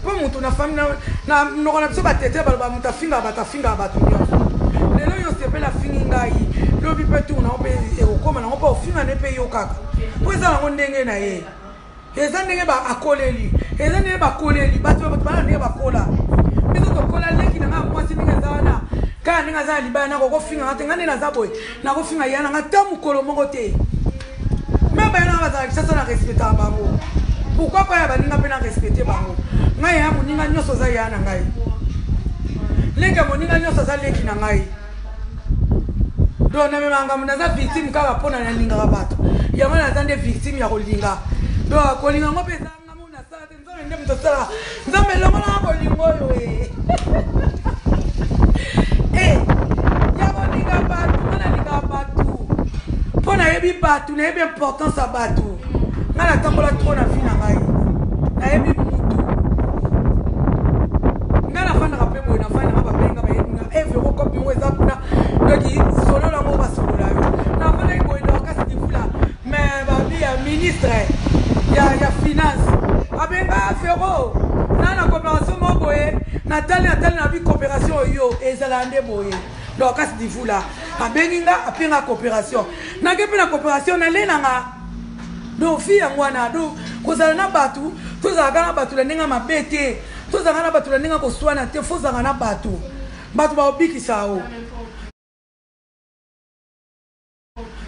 Po mutu na famille na monoko na biso ba tete baloba mutu afingaka bato afingaka bato nyonso lelo yo osepeli afingi ngai lobi mpe tour nango mpe ekokoma nango mpe ofinga nde mpe yo kaka mpo eza nango ndenge na ye eza ndenge akoleli eza ndenge bakoleli bato bato bana ndenge bakola biso tokola leki na ngai mwasi ndenge aza wana kaka ndenge aza na libala nakokofinga nga te ngai nde naza boye nakofinga ya na nga ta mokolo moko te meme baya nanga bazala kisasa na respectaka bango pourquoi pas ya baninga mpe na respecte bango ngai yaya moninga nyonso aza yaya na ngai leki ya moninga nyonso aza leki na ngai donc namemaka ngambo naza victime kaka mpona nalingaka bato yango naza nde victime ya kolinga donc kolinga yango mpe eza ngambo nasala te nzambe nde moto asala nzambe elongolaka bolingo oyo e eh, ya kolinga bato nga nalingaka bato mpo nayebi bato nayebi importance ya bato nga natambola trop na vie na ngai nayebi mutu nga nafandaka mpe boye nafandi nanga babenga bayebi nga evero eh, cope moko eza kuna donki solola yango basolola yo nafandaki boye dorcas divula Mais babi ya ministre ya, ya finance abenga Fero na na coopération moko boye natali natali na bi coopération oyo ezala nde boye donc kasi divula abengi nga ape nga coopération nake mpe na coopération nale na nga donc fi yango wana donc kozala na bato tozalaka na bato na ndenge mabe te tozalaka na bato na ndenge koswana te fo ozalaka na bato bato baobikisa yo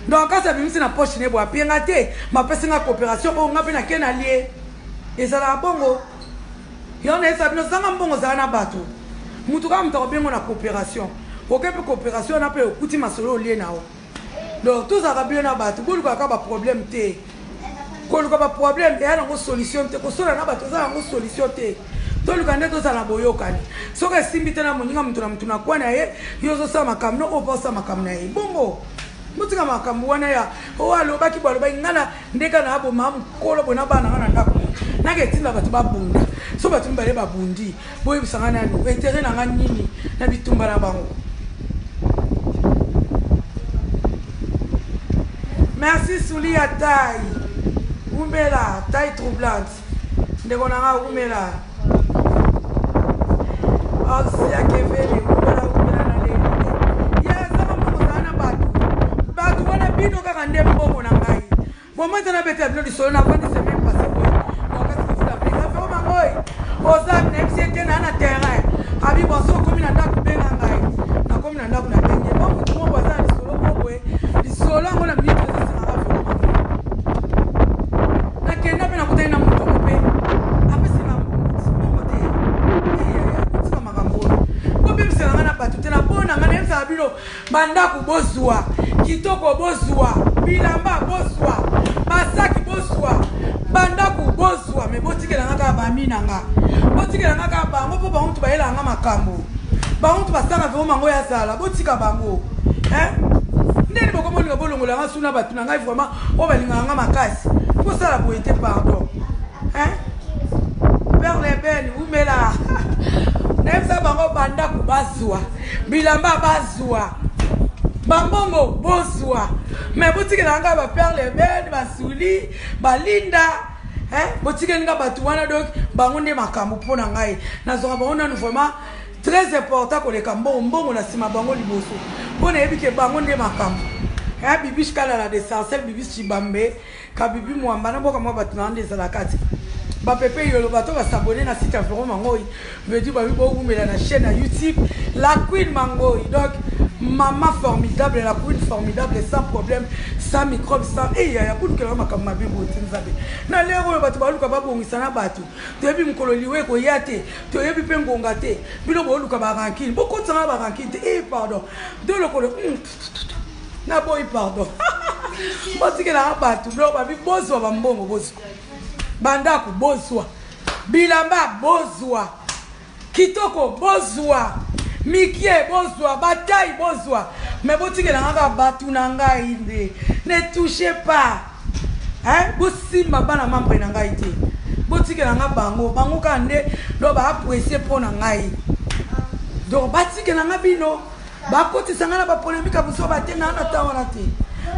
Donc kasi abimisi na poche ne boye apie nga te mapesi nga coopération oyo nga mpe nake na lie ezalaka bongo yango nayebisa bino zanga mbongo ozala na bato motu kaka moto akobengo na coopération oke mpe coopération wana mpe okuti masolo olie na yo donc tozalaka bino na bato bolukaka baproblème te koluka baproblème eya nango solution te kosola na bato eza yango solution te toluka nde tozala na boyokani soki esimbi te na moninga moto na moto na kwa na ye yo ozosala makambo no oyo mpe osala makambo na ye bongo botika makambo wana ya oyo alobaki bo alobaki ngai na ndeka na aboma mokolo boye na bana nga na ndako naka etinda bato babunda so bato mibale babundi boyebisa ngai nanu interet na ngai nini na bitumba na bango merci suli ya tai umela tai troublante ndeko na nga umela oxia kevele umela umela na leli ye aza Bino kaka nde mbongo na ngai. Bon, moi, na beta bino lisolo na vandi semaine passée boye. Bon, kasi kifula mpenza vero mangoi. Oza nayebisi ye te na na terrain. Abi bon, so okomi na ndako benga ngai. Nakomi na ndako na bengi. Bon, motu moko aza na lisolo moko boye. Lisolo yango na minute ezosengaka vero mangoi. Nakenda mpe nakutani na moto yango mpe apesi nga mbongo. Mbongo te. Eyaya, kotika makambo oyo. Bobebisela ngai na bato te na bona ngai nayebisaka bino Bandako bozua, kitoko bozua, bilamba bozua, basaki bozua, bandako bozua, me botikela nga kaka bami na nga, botikela nga kaka bango mpo bango mutu bayelaka nga makambo, bango mutu basala vraiment mango ya zala, botika bango hein? Ndeni bokomi olinga bolongola nga suna bato na ngai vraiment oyo balingaka nga makasi, bosala boye te pardon hein? Perle belle wumela nayebisa bango bandako bazwa bilamba bazwa bambongo bozwa me botikela nga baperle belle basuli balinda hein? Botikeli nga bato wana donc bango nde makambo mpo na ngai nazwaka bango nanu vraiment très important koleka mbongo mbongo na nsima bango liboso mpo nayebi ke bango nde makambo hein? Bibiche kalala de sarcel bibiche chibambe Kabibi Mwamba na mboka mwa bato na nde ezalaka te bapepe yolo bato basabone na site ya Vero Mangoi veut dire babi bowumela na chaîne ya YouTube la Queen Mangoi donc maman formidable la Queen formidable sans problème sans microbe sans eh yaya kolukelaka makambo mabe boye te Nzambe na lere oyo bato baluka babongisa na bato toyebi mokolo liwa ekoya te toyebi mpe ngonga te bino boluka barankine bokotisanga barankine te eh pardon do lokolo naboyi pardon botikelaka bato biloko babi bozwa bambongo bozwa bandako bozwa bilamba bozwa kitoko bozwa mikie bozwa batai bozwa me botikelanga kaka bato na ngai nde ne touche pas hein? Bosimba bana membre na ngai te botikela nga bango bango kaka nde do baapprécie mpo na ngai donc batikela nga bino Bakotisa nga na ba polemique ya buzoba te na na temps wana te.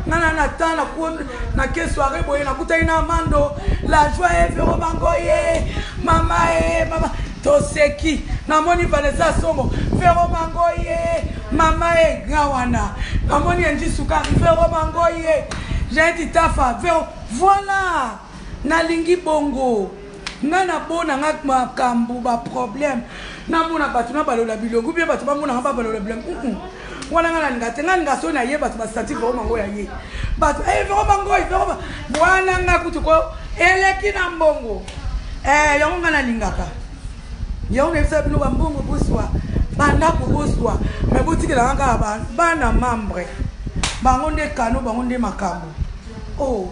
Nga na na temps na ko na ke soirée boye na kutani na Mando la joie est Vero Mangoye mama e mama toseki namoni Vanessa Somo Vero Mangoye mama e grand wana namoni Angie Sukari Vero Mangoye Jeanette Tafa Vero voilà nalingi bongo Nga na bona nga makambu ba problème na mona batu na balola bilongi ou bien batu ba mona nga ba balola bilongi mm wana nga na linga te nga linga so na ye batu ba sentir vero mango ya ye batu eh vero mango vero wana nga kutu ko eleki na mbongo eh yango nga na lingaka yango na yebisa bino ba mbongo bozwa ba ndako bozwa mais botikela nga kaka bana membre bango nde kano bango nde makambo Oh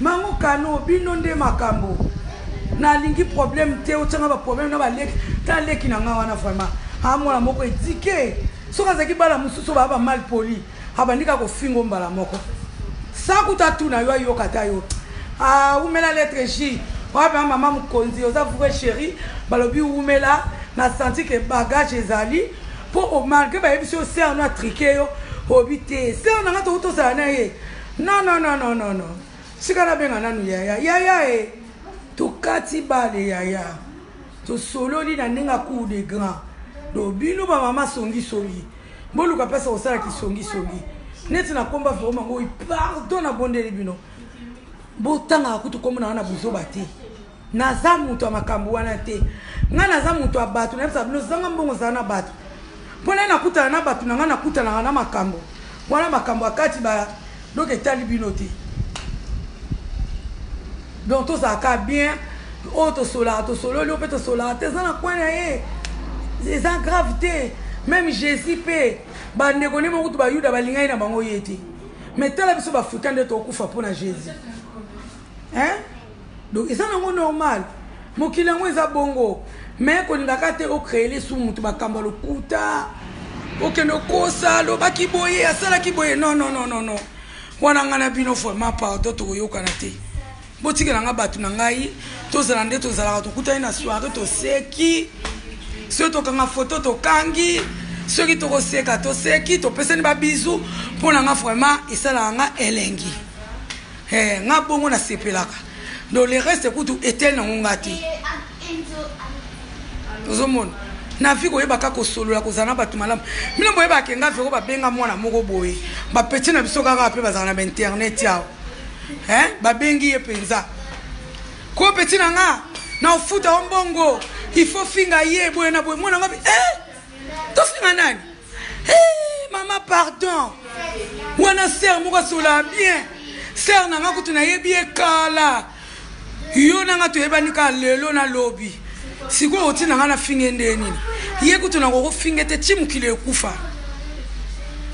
mango kano bino nde makambo nalingi problème te otianga ba problème na baleki ta leki na nga wana vraiment a mwana moko edike soki azalaki bana mosusu baa ba mal poli abandi kaka kofingo mbala moko sans kuta tuna yo ayoka ata yo ah, wumela lettre J wapi mama mokonzi oza vrai chéri balobi wumela na senti ke bagage ezali po malgré bayebisi yo sœur no atrike yo obi te sœur na nga tokuti tosala na ye Non non non non non non. Sika na benga nanu yaya. Yaya e. Tokati bale yaya. Tosololi na ndenge ya cour de grand. Donc bino ba mama songi songi. Boluka pesa kosala kisongi songi. Neti na komba vraiment ngoi pardon na bondeli bino. Botangaka kutu kombo na na buzoba te. Naza moto ya makambo wana te. Ngai naza moto ya bato nayebisaka bino zanga mbongo zala na bato. Mpo naye nakutana na bato na ngai nakutanaka na makambo wana makambo ya kati ba donc etali bino te. Donc tozalaka bien oyo tosolaka tosololi oyo mpe tosolaka te eza na coin na ye eza grave te meme jésus mpe bandeko nde mokutu bayuda balingaki na bango ye te mais tala biso baafricain nde tokufa mpo na jésus hein donc eza nango normal mokili yango eza bongo mais kolingaka te ocréele su moto makambo ya lokuta okende okosa alobaki boye asalaki boye non non non non non wana ngai na bino vraiment pardon tokoyokana te botikela nga bato na ngai tozala nde tozalaka tokutani na soirée toseki soki tokanga foto tokangi soki tokoseka toseki topesani babizu mpo na nga vraiment esalaka nga elengi Eh, nga bongo na sepelaka. Donc le reste kutu eteli nango nga te. Ozomona. Na vie koyeba kaka kosolola, kozala na bato malamu. Bino boyebaka ke nga Vero babenga mwana moko boye, ba petit na biso kaka pe bazala na ba internet awa. Hein? Babengi ye penza. Ko petit na nga, na ofuta yo mbongo, il faut finga ye boye na boye. Mwana nga eh! Tofinga nani? Eh, mama pardon. Wana sœur moko asolaka bien. Sœur na nga kutu nayebi ye kala. Yo na nga toyebani kaka lelo na lobi. Sikoyo otinda nga nafinga ye ndenge nini? Ye kutu nakoki kofinga ye te ti mokili ekufa.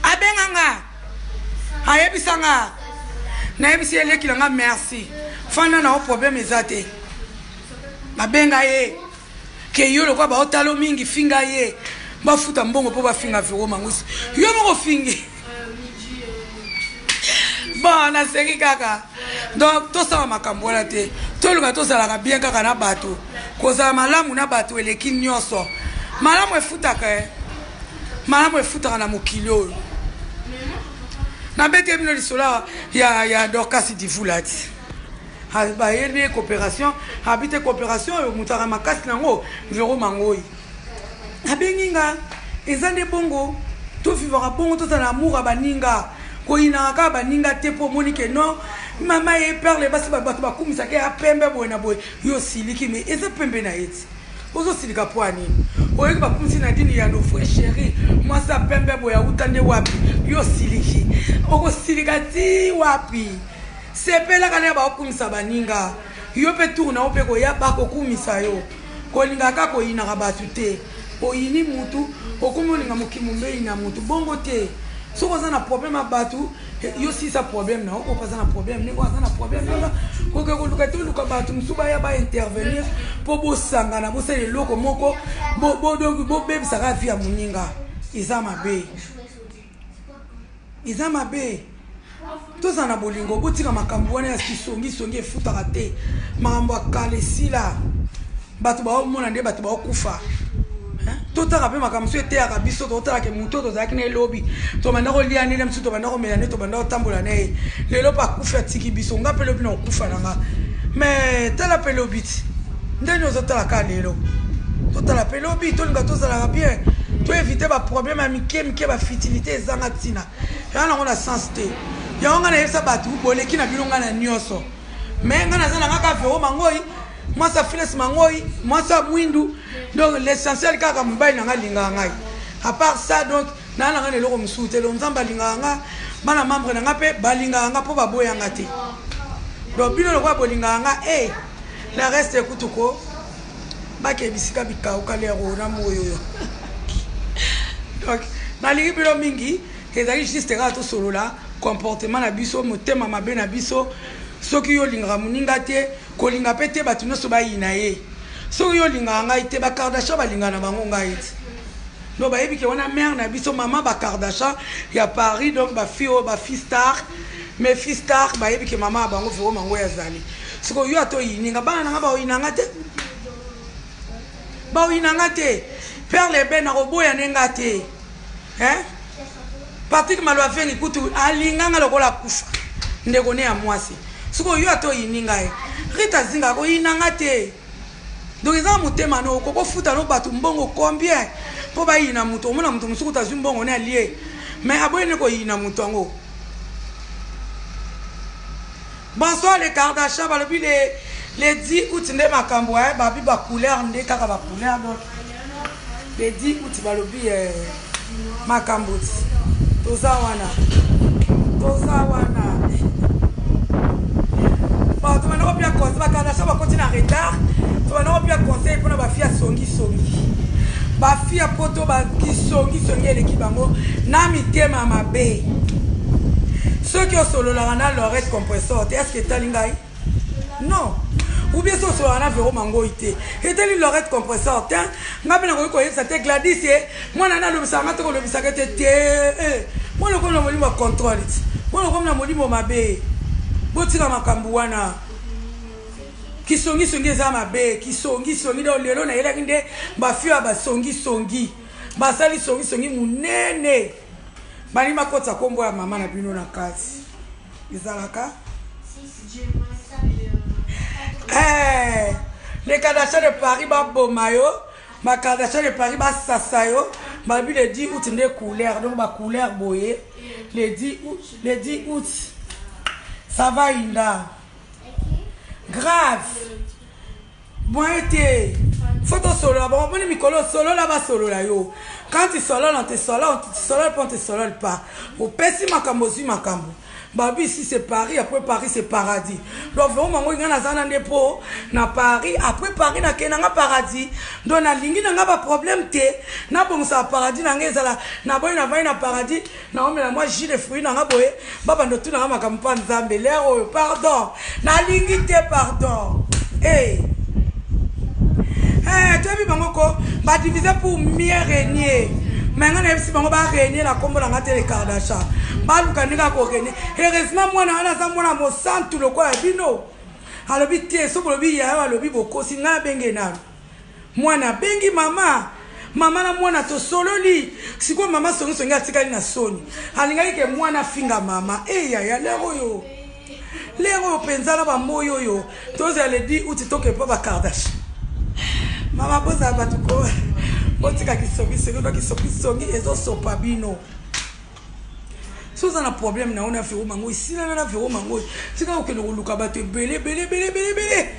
Abenga nga, ayebisa nga, nayebisi ye leki na nga merci, fanda na yo problème eza te. Babenga ye ke yo lokola baotalo mingi finga ye, bafuta mbongo mpo bafinga Vero Mangusi. Yo moko ofingi. Bon, naseki kaka. Donc tosala makambo wana te, toluka tozalaka bien kaka na bato. Kozala malamu na bato eleki nyonso. Malamu efutaka eh. Malamu efutaka na mokili oyo. Nabeti bino lisolo ya Dorcas Divula ti. Bayebi ye coopération, abi te coopération oyo moto aka makasi nango Vero Mangoi. Abengi nga eza nde bongo tovivaka bongo, tozala na amour ya baninga, koyinaka kaka baninga te mpo omoni ke non mama ye perle basi bato bakumisaka ya pembe boye na boye, yo osiliki me eza pembe na ye ti ozosilika mpo ya nini? Oyoki bakumisi Nadine ya no vrai chéri, mwasi ya pembe boye awuta nde wapi? Yo osiliki, okosilika ti wapi? Sepelaka na baokumisa baninga, yo mpe tour na yo mpe koya bakokumisa yo. Kolingaka kaka koyinaka bato te. Oyini mutu, okomi olinga mokili mobimba eyina mutu. Bongo te. Soki oza na problème ya bato, yo silisa problème na yo. Oyo aza na problème ne, oyo aza na problème ne. Koke koluka te, oluka bato mosusu baya ba intervenir mpo bosangana, bosala eloko moko, donc bobebisaka vie ya moninga. Eza mabe. Eza mabe. Tozala na bolingo, botika makambo wana ya kisongisongi, efutaka te. Makambo ya kala esila, bato baomona nde bato baokufa. Totaka mpe makambo mosusu eteyaka biso, totalaka moto oyo tozalaki na ye lobi, tobanda kolia nde mosusu, tobanda komela nde, tobanda kotambola na ye, lelo mpe akufi atiki biso. Nga mpe lobi na kokufa na nga, mais tala mpe lobi ti ndenge ozotala kaka lelo, totala mpe lobi, tolinga tozalaka bien, toevite baproblème ya mike mike, bafutilité ezanga ntina. Yango nango na sens te. Yango ngai nayebisa bato boleki na bino ngai na nyonso, mais ngai naza na ngai kaka Vero Mangoi, mwasi ya Files Mangoi, mwasi ya mwindu. Donc l'essentiel kaka mobali na ngai alingaka ngai, à part ça donc naa na ngai na eloko mosusu te. Donc Nzambe alingaka ngai, bana membre na ngai mpe balingaka ngai mpo baboya ngai te. Donc bino lokola bolingaka ngai e le reste ekutu ko bake bisika bikauka lero na moyo. Donc nalingi bino mingi, ezali juste kaka tosolola comportement na biso, motema mabe na biso. Soki yo olingaka moninga te, kolinga mpe te bato nyonso bayina ye. Soki yo olingaka ngai te, bakardashian balingaka na bango ngai te. Donc bayebi ke wana mare na biso, mama bakardashian ya Paris, donc bafille oyo bafille star, mais fille star bayebi ke mama ya bango Vero Mangoyi azali. Sikoyo yo ata oyini nga, bana na nga baoyina nga te, baoyina nga te. Perle ebe nakoboya nde nga te, hein? Patrick Maluafengi kutu alinga nga lokola akufa ndeko ne ya mwasi. Sikoyo yo ata oyini ngai, Rita Zinga akoyina nga te. Donc eza motema no, okoki kofuta no bato mbongo combien mpo bayina moto. Omona moto mosusu kutu azwi mbongo ne alie, mais aboyi ne koyina moto yango. Bonsoir les Kardashian, balobi les 10 août nde makambo eh, babi ba couleur nde kaka ba couleur. Donc les 10 août balobi eh, makambo ti toza wana, toza wana. Bon, tobanda kopia conseil, ba Kardashian bakoti na retard. Tobanda kopia conseil mpona ba fille ya songi songi, ba fille ya poto ba kisongi songi eleki bango na mitema mabe. Soki osololaka na Lorette Compressor te, est-ce que etali ngai? Non. Ou bien soki osololaka na Vero Mangoi te, etali Lorette Compressor te? Ngai mpe nakoki koyebisa te Gladys ye mwana nalobisaka nga te, kolobisaka te te. Mwana okomi na molimo ya contrôle ti, mwana okomi na molimo mabe. Botika makambo wana, kisongisongi eza mabe, kisongisongi. Donc lelo nayelaki nde bafio ya basongisongi, basali songisongi monene, balingi bakotisa nkombo ya mama na bino na kati. Ezalaka eh, les Kardashian de Paris baboma yo. Ba Kardashian de Paris basasa yo balobi le 10 août nde couleur donc ba couleur boye le 10 août, le 10 août ça va inda grave moyen te fo tosolola bango moni mikolo solola basolola yo quand tu solole on te solole tu solole pas on te solole pas opesi makambo ozwi makambo Babi ici c'est Paris, après Paris c'est paradis. Donc vraiment mango nga naza na nde po na Paris, après Paris na kenda nga paradis. Donc na lingi na nga ba problème te. Na bongisa paradis na nga ezala na boyi na vai na paradis, na omela moi jus de fruits na nga boye, ba bando tout na nga makambo pa Nzambe. L'air oyo pardon. Na lingi te pardon. Hey. Eh, toyebi bango ko ba diviser pour mieux régner. Mais nga nayebisi bango ba régner na kombo na nga te les Kardashian. Baluka ndenge ya ko régner. Heureusement mwana wana aza mwana mosantu lokola bino. Alobi te soki bolobi yaya alobi bokosi ngai abenge nanu. Mwana abengi mama. Mama na mwana tosololi. Sikoyo mama songisongi atikali na soni. Alingaki ke mwana afinga mama. Eh yaya lero oyo. Lero oyo mpenza na bamoi oyo tozala le 10 août toke mpo ba Kardashian. Mama bozala bato ko botika kisongisongi to kisongisongi ezosopa bino. Soki oza na problème na yo na Vero Mango esilana na Vero Mango tika kokende koluka bato ebele ebele ebele ebele ebele.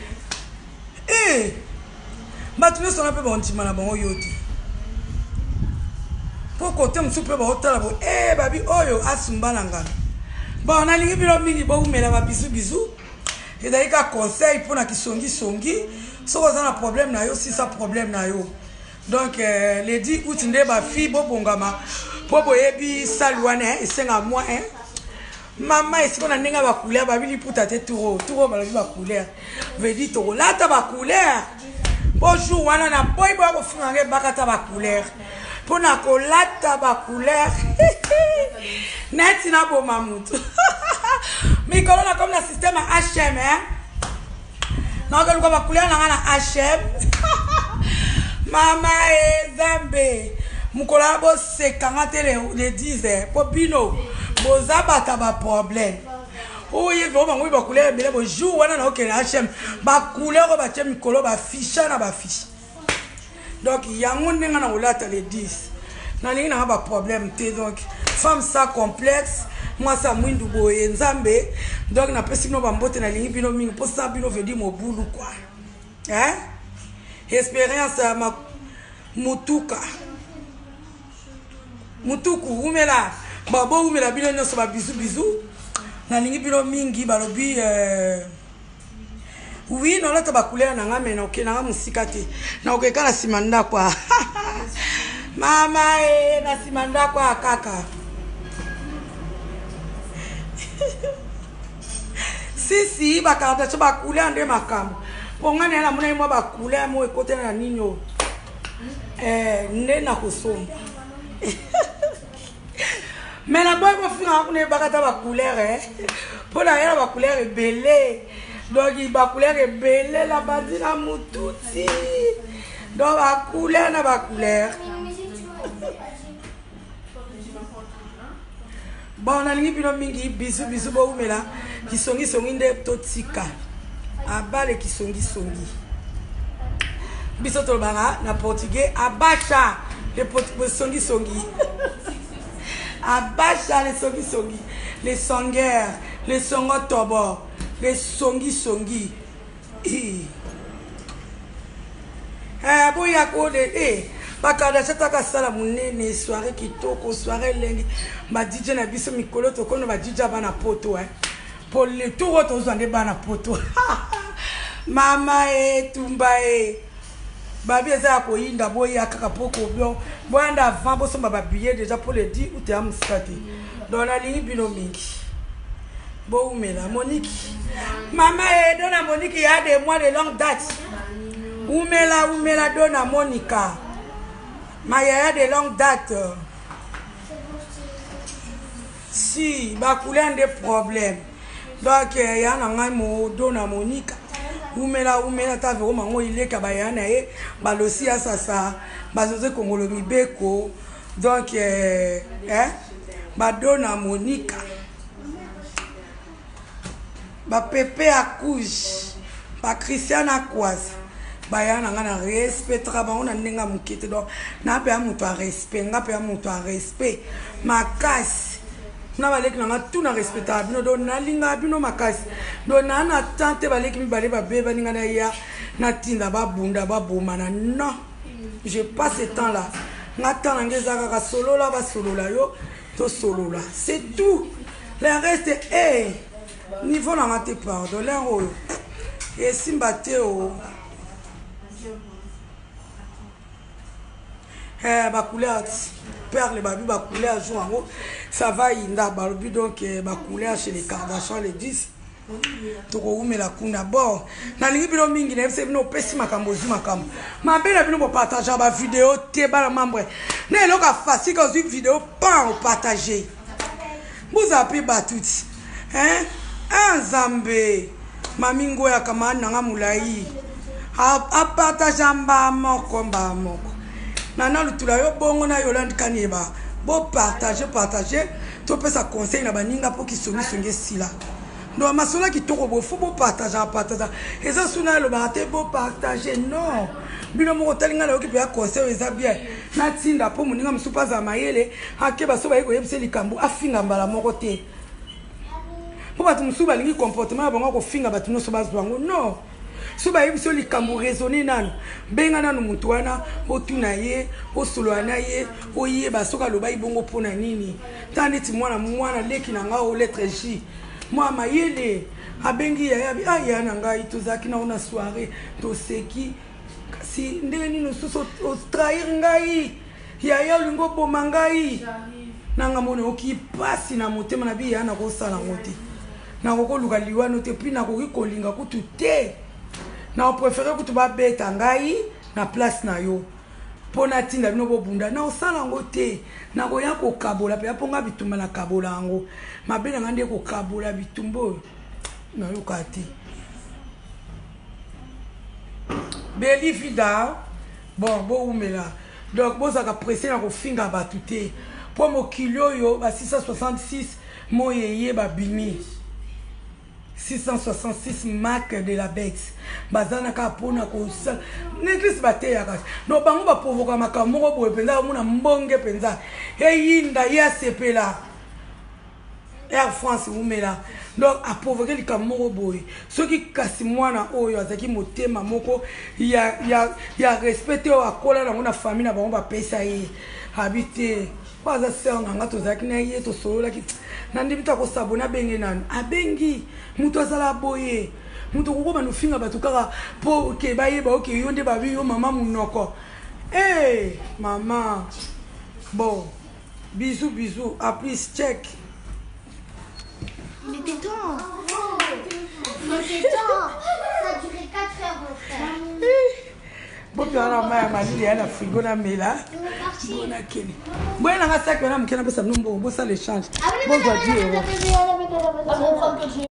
Eh! Bato nyonso wana mpe bakondima na bango yo te. Mpo kote mosusu mpe baotala bo eh babi oyo asumba na ngano. Bon, nalingi bino mingi bowumela ba bisous bisous. Ezali kaka conseil mpo na kisongisongi. Soki oza na problème na yo, sisa problème na yo. Donc euh, le 10 août nde ba filles bobongama mpo boyebi salle wana eh, esenga mwa eh. Mama esiko na ndenge ya ba couleur babi liputa te tour oyo tour oyo balobi ba couleur veut dire tokolata ba couleur po jour wana na boyi boya kofinga ngai ebakata ba couleur mpo na kolata ba couleur neti naboma motu mikolo nakomi na système ya hm eh? nakoluka ba couleur na ngai na hm mama e nzambe mokolo ya boseka nga te le 10 mpo bino boza bata ba problème oye vraimen bango ba couleur ebele bo jour wana naokende na hm ba couleur oyo batie mikolo baficha na bafiche donc yango ndenge na kolata le 10 nalingi nanga ba problème te donc femme sa complexe mwasi ya mwindu boye nzambe donc napesi bino bambote nalingi bino mingi mpo sa bino vedi mobulu kua eh? experience ya mutuka mutuku wumela bowumela bino nyonso babizu bizu nalingi bino mingi balobi euh... Oui, nalata ba couleur na nga mais naoke na nga mosika te. Naoke kaka na nsima ndako. Mama e na nsima ndako ya kaka. Si si ba Kardashian ba couleur nde makambo. Po nga na namonaki mwa ba couleur moko ekotana na nini oyo. Eh, nde nakosomba. Mais na boyi kofinga kuna ebaka ata ba couleur eh. Mpo na ye na ba couleur ebele. Donc ba couleur ebele na bandi na mututi. Donc ba couleur na ba couleur. Bon nalingi bino mingi bisous bisous bowumela kisongisongi nde totika abale kisongisongi biso tolobaka na portugais abacha le songisongi abacha le songisongi le songuer le songotobo le songisongi Eh, boya kole eh bakadasha taka sala monene soirée kitoko soirée elengi ba DJ na biso mikolo tokomi na ba DJ bana poto eh po le tour oyo tozwa nde bana poto mama e tumba e babi eza ya koyinda boya kaka po kobio boyanda avant bosomba ba billet déjà po le 10 août ya mosika te donc nalingi bino mingi bowumela monique mama e dona monique ya de mois de longue date umela umela dona monica ma yaya de longue date si bacouleur nde problème donc eh, ya na ngai mo dona monica umela umela ta vero mango ileka bayaya na ye balosi ya sasa bazoze kongolo mibeko donc eh, eh, badona monica ba pepe ya couge ba christian akwaza Baya na nga na respectaka bango na ndenge ya moke te. Donc na mpe ya moto ya respect, nga mpe ya moto ya respect makasi na baleki na nga tout na respectaka bino. Donc nalingaka bino makasi. Donc naa na temps te baleki mibale babebani nga naya natinda babunda babomana. Non, je passe ce temps là. Nga temps na nga eza kaka solola, basolola yo, tosolola, c'est tout. Le reste, eh, niveau na nga te, pardon. L'heure oyo esimba te o. Eh, bacouleur perle babi, bacouleur jour yango ça va inda balobi. Donc eh, bacouleur chez les Kardashian le 10 tokowumela kuna. Bon, nalingi bino mingi. Nayebisa bino, opesi makambo, ozwi makambo mabe na bino. Bopartage bavideo te, bana membre. Na eloko ya fasika, ozwi video pan, opartage, bozala mpe bato ti, hein? Nzambe, mami ngoya camarade nanga molai apartage mbaa moko mbaa moko nana lutula yo bongo na Yolande Kanieba. Bopartage, partage, topesa conseil na baninga mpo kisongisongi esila. Donc masolo ya kitoko boye, faut bopartage, partage. Eza suna alobaka te bopartage. Non, bino moko otali ngai, nayoki mpe ya conseil oyo eza bien, natinda mpo moninga mosusu mpo azala mayele, akeba. So baye koyebisa likambo, afinga mbala moko te, mpo bato mosusu balingi comportement ya bango kofinga bato nyonso bazwa yango. Non, so bayebi so likambo, raisonne nano, benga nano motu wana, otuna ye, osolola na ye, oyeba soki alobaki bongo mpona nini. Tala neti mwana mwana leki na ngai o lettre J, mwa mayele, abengi yaya abi: "Ah, yaya na ngai, tozalaki nao na soirée, toseki, kasi ndenge nini osusu otrahir ngai? Yaya, olingi oboma ngai nanga mona." Oki mpasi na motema na bi: "Ya, nakosala yango te, nakoki koluka liwano te, puis nakoki kolinga kutu te. Na préféré kutu babeta ngai na place na yo mpo natinda bino bobunda. Na osala yango te, nakoya kokabola mpenza mpo nga bitumba nakabola yango mabe na ngai nde kokabola bitumba oyo nayoka te." Beli vida, bon, bowumela. Donc bozalaka presse na kofinga bato te, mpo mokili oyo ba 666 moyeye babimi 666 marque de la bête, baza na kaka mpona kosala na église bateyaka. No bango baprovoka makambo moko boye mpenza, omona mbonge mpenza eyinda ye asepela. Air France umela. Donc aprovoke likambo moko boye. Soki kasi mwana oyo azalaki motema moko ya respect te, oyo akola nango na famille na bango, bapesa ye abi te po aza sœur na nga, tozalaki na ye, tosololaki, nandimi ta kosabona. Abenge nanu, abengi moto azala boye, moto okokoma nofinga bato kaka mpo ke bayeba oke yo nde babi yo mama monoko. E mama, bon, bisous, bisous, à plus, check. Il était temps. Il était temps. Ça a duré 4 heures, mon frère. Bopia na mai ya malili ya na frigo, namela. On est parti. Bonakende boye nanga saki wana moke, napesa bino mbongo, bosala échange, bozwa 10 euro. Ah, bon, prendre que j'ai.